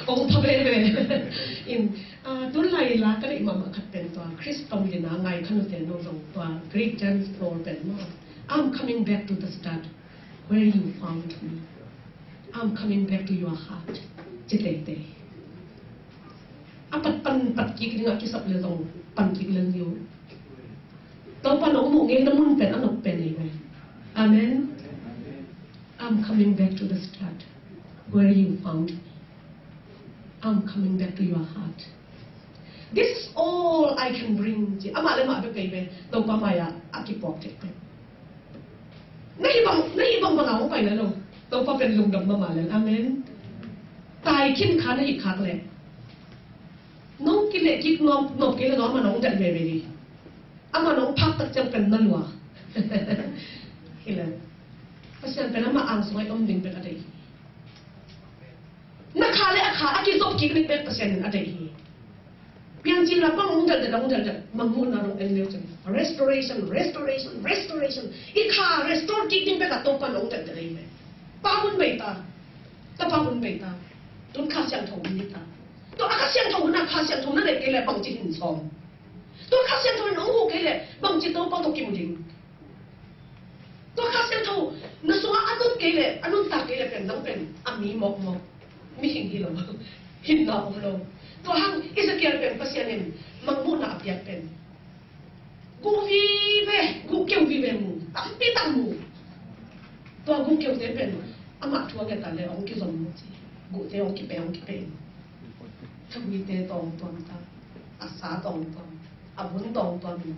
Hong pha veve. In, ah, tun lai la ka neih mahmah khat pen tua Khrist tawng lina ngai khanute no zong tua Great James Paul pen maw? "I'm coming back to the start where you found me. I'm coming back to your heart." Ci teitei. A pat pan pat kik dingah kisap le zong pan kik lel ding. Topa nong muh ngei na mun pen a nok pen ei ve. Amen. "I'm coming back to the start where you found me. I'm coming back to your heart. This is all I can bring," ci. Amah le mah bek ei ve. Topa mai-ah a kipuak tek tek. Na hih bang, na hih bang banga hong pai na lo. Topa pen lungdam mahmah lel. Amen. Tai khin kha na hih khak leh nong kileh kik nop, nop kei le zong amah nong delh veve hi. Amah nong phak tak ciang pen na lua. Hi le. Pasian pen amah ang sungah i om ding pen a deih hi. Na kha le a kha a kizop kik ding bek Pasian in a deih hi. Piancil la bang hong delh delh, hong delh delh, mangmuhna hong en leu cin. Restoration, restoration, restoration. I kha restore kik ding bek a Topa hong delh delh ei ve. Pa hun bei ta. Tapa hun bei ta. Tun Kha Siangtho hun hi ta. Tua a Kha Siangtho hun a Kha Siangtho na neih kei le bangci hin sawm. Tua Kha Siangtho in hong huh kei le bangci Topa tawh kimu ding. Tua Kha Siangtho na sungah a tun kei le, a nuntak kei le pen nang pen a mi mawkmawk, mihing hi lo. Hinna om lo. Tua hang Ezekiel pen Pasian in mangmuhna a piak pen guh vive, guh keu vive mu, tampi tak mu. Tua guh keute pen amah thu a nget a le hong kizom mu ci. Guhte hong kipe, hong kipe in. Thabuite tawng tuam ta, a sa tawng tuam, a bun tawng tuam in.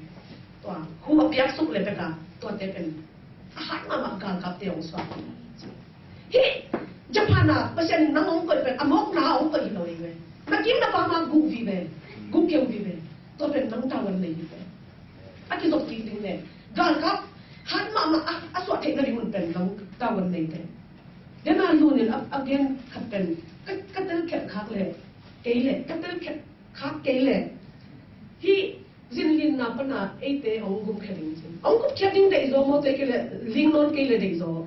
Tua hu a piak suk le bek a, tuate pen a hat mahmah galkapte hong suak. Hih Japan a Pasian in nang hong koih pen a mawkna hong koih hi lo hi ve. Na kim na pam a guh vive, guh keu vive. Tua pen nang tavuan nei hi ve. A kizop kik ding le galkap hat mahmah a, a suah theih nading hun pen nang tavuan nei te. Dena lunin a, a gen khat pen ka, ka telkhiat khak le kei le, ka telkhiat khak kei le. Hih zinlinna pana eite hong gupkhiat ding cin. Hong gupkhiat ding deih zaw maw, tei kei le, ling nawn kei le deih zaw.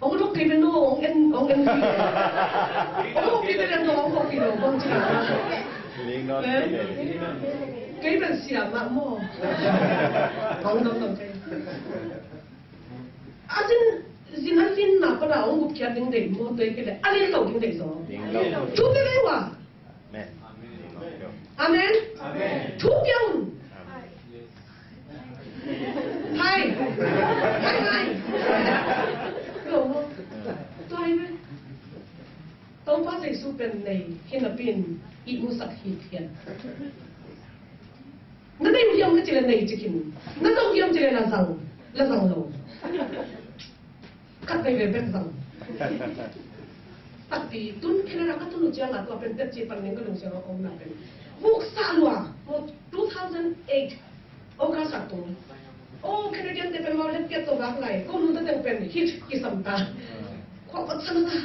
Hong dok kei pen no, hong en, hong en kei. Hong dok kei pen no, hong dok kei lo, hong cin. Ling nawn kei le. Kei pen siam mah maw. Hong dok dok kei. A zin, zin a linna pana hong gupkhiat ding deih maw, tei kei le, a len lo ding deih zaw. Ling lo. Thu kei le wa. Amen. Amen. Amen. Thu piang. Amen. Hai. Hai, hai. Lo. Tua hi ve. Topa Jesu pen nei hi napi in i musak hi thian. Na nei uh hiam na ci le nei ci khin. Na zong hiam ci le la zang, la zang lo. Khat veve bek zang. Takpi tun Canada ka tun uh ciang a tua pen teci pan ning ka lungsiang a om na pen. Vuk sa lua, two thousand eight. August a tung. Oh, Canadian te pen mau let piat to vak lai. Ko nu ta teng pen hit kisam ta. Khua pat sa na ta.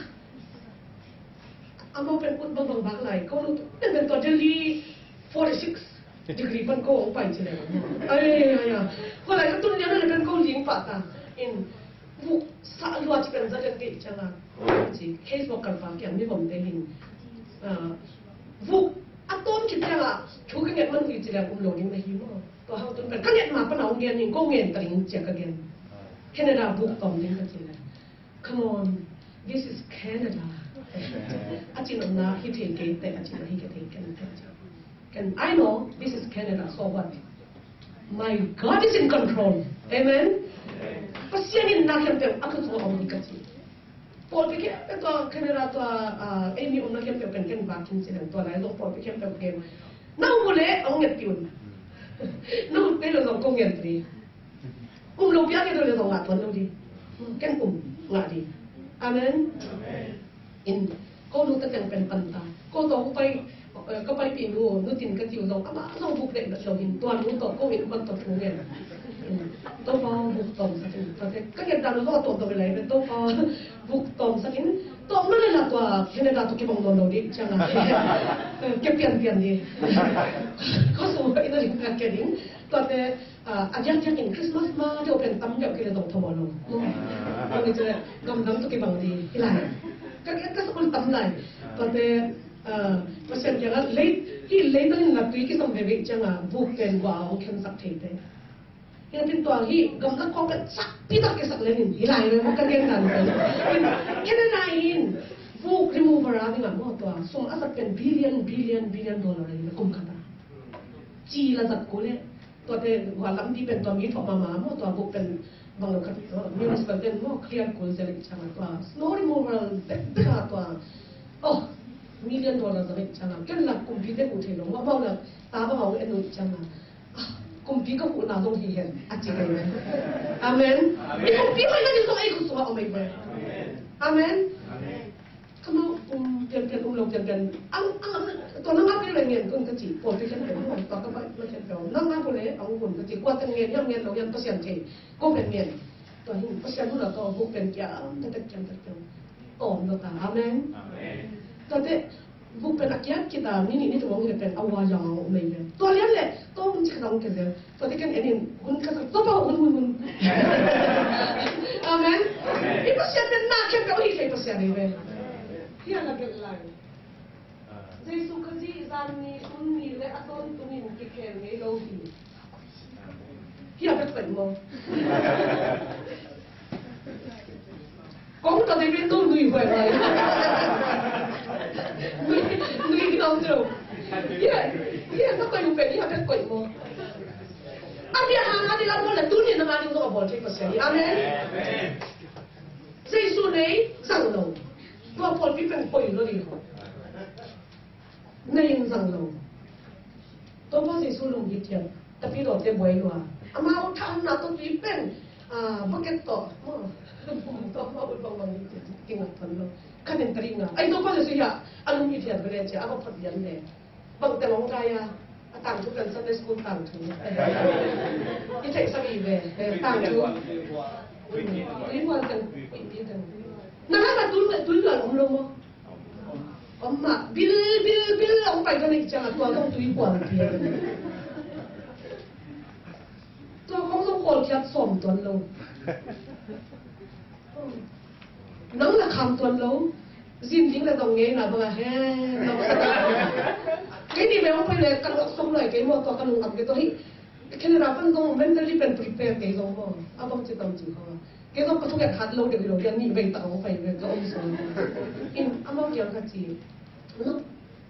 Amau pen ut bangbang bak lai ko, pen pen tua Delhi forty six degree pan ko hong pai ci le. Ai, ai, ai. Ko lai ka tun lian le pen ko ling pah ta. In Facebook kan pa kiang mi vom te hin, ah, vuk a ton khit ciang ah thu ka nget man hui ci leng um lo ding na hi maw. Tua hang tun pen ka nget ma pan a hong gen in ko ngen ta ding cia ka gen. Canada vuk tom ding ka ci leng. Come on, this is Canada. A cin om na hi thei kei te, a cin a hi ka thei ken te. And I know this is Canada, so what? My God is in control. Amen. Pasian in na khempeuh a thuthu om hi ka ci. Pawlpi khempeuh tua Canada tua, ah, ei mi omna khempeuh ken ken bak khin ci leng tua lai zong pawlpi khempeuh ken. Na um uh leh hong ngetpih un. Na ut kei leh zong kong ngetpih. Um lo piak kei leh zong ngah tuan lo ding. Ken um ngah ding. Amen. In ko nu ta teng pen pan ta. Ko tawh ko pai, eh, ka paipih nu, nu tin ka ci uh zong amah zong vuk deih lo hin tua nu tawh ko in man tawh thu ngen. Topa vuk tawm sak in. Tua te ka ngen dan uh zong a tawm tawm lai pen Topa vuk tawm sak in. Tawm na le la tua Canada tawh kibang nawn lo ding ciang a. Ke pian pian ding. Ko sung in a ding ka ke ding. Tua te, ah, a diakdiak in Christmas ma deuh pen tam deuh kei le zong thaw lo. Tua ni ci le gamdang tawh kibang ding hi lai. Ka, ka, ka sung tam lai. Tua te, ah, Pasian kiangah lei, hi lei tangin lattui kisam veve ciangah vuk pen gua a hong khensak thei te. Hian tin tua hi gamdang kong pen sakpi tak kisak leng in hi lai ve maw ka gen dan pen. Canada in vuk remover a dingah maw tua sum a zat pen billion, billion, billion dollar a hi ve kum khat a. Ci la zat kul e. Tuate hua lampi pen tua mi thuak mahmah maw tua buk pen bang lo khat, uh, municipal ten maw clear kul zel i chang a tua snow removal bekbek a tua, oh, million dollar zang i chang a ken la kumpi te uh thei lo maw amau la ta bang a ong en uh i chang a, ah, kumpi ka huhna zong hi hen a ci kei ve. Amen. I kumpi hoihna ding zong ei khut sungah om ei ve. Amen. Ka mau um pianpian um lo pianpian ang ang tua nang a pil le ngen kun ka ci pawlpi khempeuh maw tua ka bai ma khempeuh nang a pule ang kun ka ci kua teng ngen hiam ngen lo hiam Pasian thei ko pen ngen tua hin Pasian hun a tua vuk pen kiam tek tek kiam tek tek tawm lo ta. Amen. Tua te vuk pen a kiat kita mi nih ni tawng hi le pen a wa yang a um lei le tua lian le tua hun ci ka dang ke zel. Tua te ken enin hun ka sak Topa hun hun hun. Amen. I Pasian pen na khempeuh hi thei Pasian hi ve. Hi a na kel lai. Jesu Khazih zan ni sun ni le a tawntung in kikhel ngei lo hi. Hi a bek pen maw? Kong ka dei pen tu nui huai huai. Nui nui ki nong tu. Hi a hi a ka koi lu pen hi a bek koi maw? A bia hang a di lam ko le tu ni na ma ding zong a bawl thei Pasian hi. Amen. Jesu nei zang lo. Tua pawlpi pen poi lo ding. Nei in zang lo. Topa Jesu lungkithiat tapi dawte buai lua. Amau thahatna tawh tui pen, ah, bucket tawh. Topa ut bangbang ding kingah thon lo. Khanin tari nga ai Topa Jesu hi a a lungkithiat vele cia a va phot lian le. Bang teng hong kai a, a tangthu kan Sunday school tangthu. I theihsak hi ve, eh, tangthu. Tui huan teng, tui teng. Na la ka tui, tui huan om lo maw? Om mah, bil, bil, bil, om pai ka neih ciang a tua zong tui huan pi. Tua kong zong kawlkhiat sawm tuan lo. Nang na kham tuan lo. Zin ding le zong ngei na bang a he. Kei ni me ong pai le ka lok song lai kei maw tua ka lung am kei tua hi. Canada pan zong mentally pen prepare kei zong maw. A bang ci tam ci kong a. Kei zong ka thunget khat lo deuh hi lo dia ni vei tak ong pai ve ka om song. In amau kiang ka ci.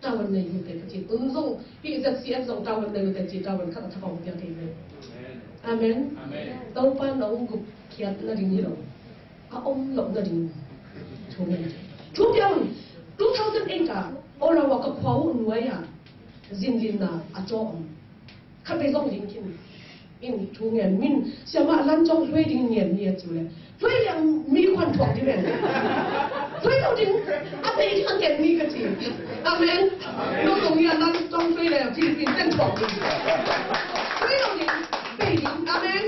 Tawan nei hi te ka ci. Tun zong hi Z C F zong tawan nei hi te ci tawan khat a thak ong kei ve. Amen. Topa nong gup khiat na ding hi lo. A om loh nading thu ngen. Thu piang two thousand eight ah Orawa ka khua uh nuai ah zinlinna a caw om. Khat vei zong ding khin in thu ngen min siama lan cong hluai ding ngen ni a ci uh le hluai liang mi khuan thuak ding ven. Hluai lo ding a bei ding a ngen ni ka ci. Amen. No zong ni a lan cong hluai le Philippine ten thuak ding. Hluai lo ding bei ding. Amen.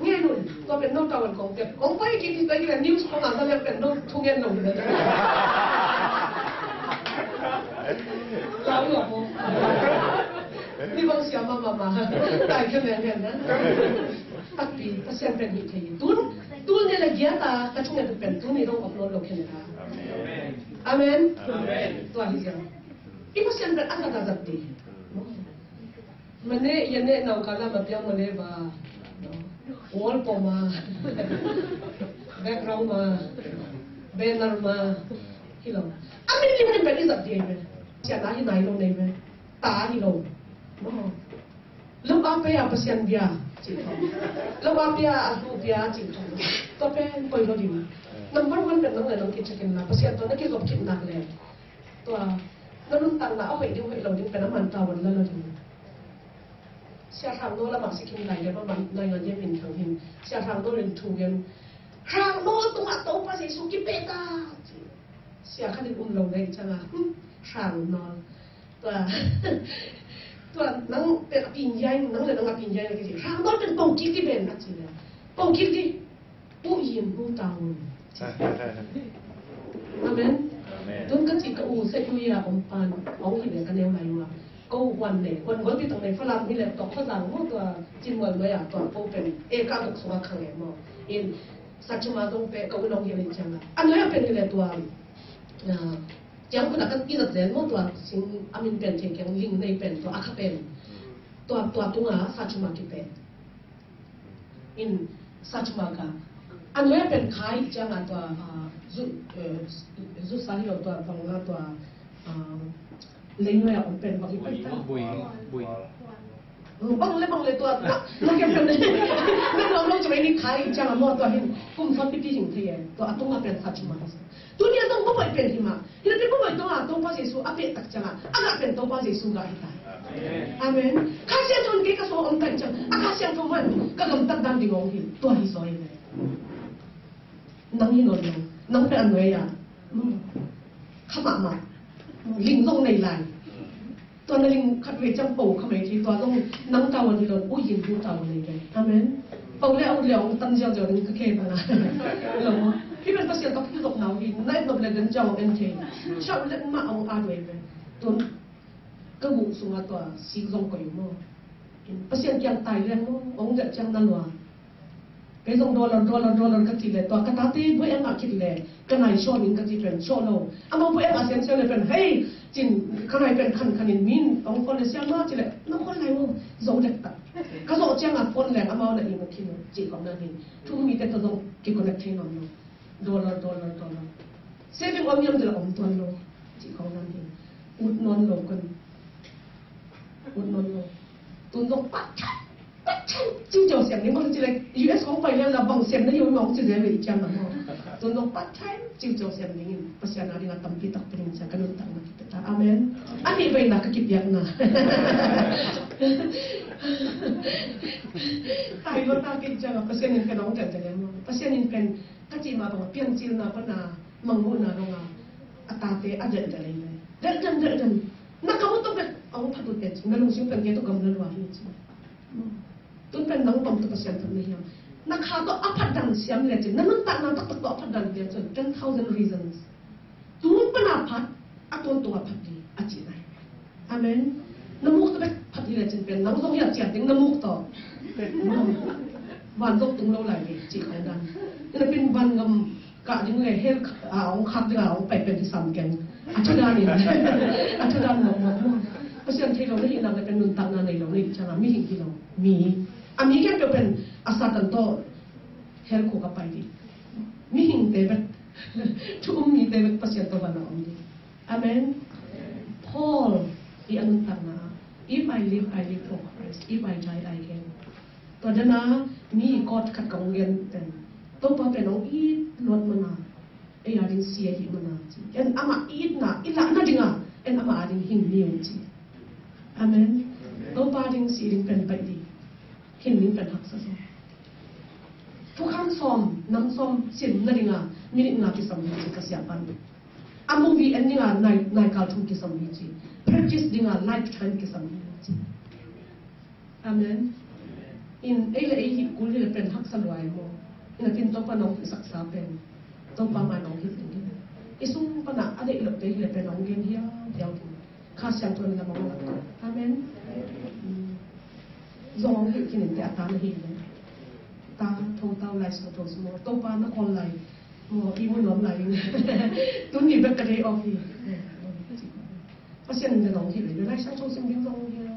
Ngen un. Tua pen no tawh an kong tek kong pai kik hi tua hi le news kong a za liang pen no thu ngen lo hi le. Lau lo ko. Ni bang siam ma ma ma. Tai khe men hen na. Takpi Pasian pen hih thei hi. Tun, tul nih le giat a ka thungetna pen tuni dong om nawn lo khin ta. Amen. Amen. Tua hi ziang. I Pasian pen a zat a zat ding. Mane ya ne nau kala ma piang mane ba. Wall pom a. Background ma. Banner ma. Hi lo. A min lim pen i zat ding ve. Sian a hi nai lo nei ve. Ta hi lo. Lo a pe a Pasian bia cih khong. Lo a pe a lu bia cih khong. Tua pen poi lo ding. Number one pen nang le nang kicheck in la Pasian tua na kizop khin nak le. Tua na nuntakna a hoih ding hoih lo ding pen a man ta wan la lo ding. Sia Hrang Nawl a mah si khin lai le ma man nai ngan ye min khang hin. Sia Hrang Nawl in thu gen. Hrang Nawl tungah Topa Jesu kipeh ta. Sia khat in um lo nai ciang a. Hmm, Hrang Nawl. Tua, tua nang pen a pin yai, nang le nang a pin yai na kici. Hrang Nawl pen po kik ki pen a ci le. Po kik ki. U yin u tau. Amen. Amen. Tun ka ci ka u sa u ya om pan. Ong hi le ka neu lai ma. Ko wan le, wan gol pi tong le Falam hi le tok Khazang mo tua Cin Mual Nuai a tua ko pen. E ka dok sunga khang e mo. In sa chuma dong pe ka u nong hi le ciang a. An le pen hi le tua. Na, ciang kuna kan i zat zel maw tua sing a min pen thei keng ling nei pen tua a kha pen. Tua, tua tunga sa chuma ki pen. In sa chuma ka. A nuai a pen khai ciang a tua, ah, zu, eh, zu sa hi lo tua bang la tua, ah, lei nuai a om pen bang i pen ta. Bui, bui. Bang le bang le tua na, na kem kem le. Na nuam lo cuma ini khai ciang a maw tua hin kum thon pipi hing thei e. Tua a tunga pen sa chuma. Tuni a zong Baibal pen hi mah. Hi napi Baibal tawh a Topa Jesu a peh tak ciang a, a gah pen Topa Jesu gah hi ta. Amen. Kha Siangtho in kei ka suang om tak ciang a, Kha Siangtho man ka gamtat dan ding ong hi. Tua hi sawi ve. Nang hi nawn lo. Nang pen a nuai a. Kha mahmah. Ling zong nei lai. Tua na ling khat vei ciang po kha mai thei tua zong nang tau an hi lo, u yin hu tau an hi ve. Amen. Po le a ut le ong tan ziau ziau ding ka khe ta la. Lo mo. Hi pen Pasian ka phung zok nau hi, nai nop le den ciang ong en thei. Siau le ma ong a doi ve. Tun ka guk sunga tua sik zong koi mo. Pasian kiang tai lian mo, ong zek ciang na lua. Kei zong dollar, dollar, dollar ka cih leh, tua ka tate buai a ngah khit leh, ka nai sawh ning ka cih pen sawh lo. Amau buai a ngah siamsiam leh pen, hei, cin, ka nai pen khan khan in min, ong phone leh siam ma cih leh, na phone lai maw, zong dek tak. Ka zawh ciang a phone leng amau na i muk khin uh, cih khong na hi. Thu mite tawh zong ki connect thei nawn lo. Dollar, dollar, dollar. Saving om hiam cih leh om tuan lo, cih khong na hi. Ut nawn lo kon. Ut nawn lo. Tun zong pat thai. Ciu ciau siam ding maw, ci leh U S kong pai lian la bang siam na hi uh mawk ci zel ve i ciam na maw. Tun zong pat thai ciu ciau siam ding in Pasian a ding a tampi tak pen in sia ka nuntakna kipia ta. Amen. A nih veina ka kipiakna. Tai lo ta kei ciang a Pasian in pen hong tel tel maw. Pasian in pen ka cih mah bang a piancilna pana mangmuhna dong a a tate a delh delh ei mai. Delh den delh den. Na ka ut tawh bek a hong phat ut pen ci. Na lungsim pen kei tawh gam na lua hi ci. Tun pen nang bang tawh Pasian phat na hiam? Na kha tawh a phat dan siam le cin, na nuntakna taktak tawh a phat dan pian cun ten thousand reasons. Tun pan a phat, a tuan tung a phat ding a ci nai. Amen. Na muk tawh bek phat hi le cin pen nang zong hi a ciat ding na muk tawh. Van zong tung lo lai ve ci kha dan. Na pin van ngam kah ding le hell a hong khak ding a hong pai pen hi sam keng. A thadan in. A thadan mawkmawk maw. Pasian thei lo na hih nak le pen nuntakna nei lo na hih ciang a mihing hi lo. Mi. A mi khempeuh pen a Satan tawh hell khuk a pai ding. Mihingte bek. Thu um mite bek Pasian tawh van a om ding. Amen. Paul i a nuntakna ah, "If I live, I live for Christ. If I die, I gain." Tua dana mi kot khat ka hong gen pen, Topa pen hong it luat mana, ei a ding si ahih mana ci. En amah itna i lahna dinga en amah a ding hing ni un ci. Amen. Topa ding si ding pen paih ding, hing ding pen haksa zo. Thukham sawm, nam sawm simna dinga minute nga kisam hi ci ka sia pan. A movie en dinga nai, nai kal thum kisam hi ci. Practice dinga lifetime kisam hi ci. Amen. In ei le ei hi kul hi le pen haksa luai maw. In a tin Topa nong hi saksa pen, Topa ma nong hi ding hi. I sung pana a deih loh te hi le pen nong gen hiau hiau ding. Kha Siangtho in la mong lak. Amen. Zong hong hilh khin in te a ta na hi le. Lai sa to sum, Topa na call lai. Mo i mu nuam lai in. Tuni bek ka day off hi. Pasian in na dong hi le, lai sa to sum ding dong hi.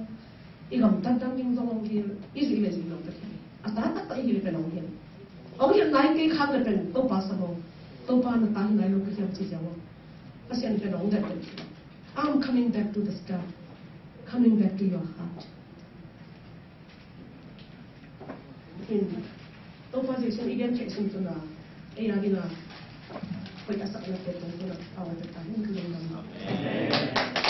I gam tan tan ding dong hi. I zi le zi dong ta hi. A ta ta ta hi le pen dong hi. Ong hi lai ke khang le pen Topa sa mo. Topa na ta hi lai lo ka hiam ci jaw. Pasian pen dong dat pen. I'm coming back to the start. Coming back to your heart. Hin, Topa Jesu i gen thei sung tuna, ei a dina, koi a sak na pe tong tuna, awa ta ta hin ka dong dam.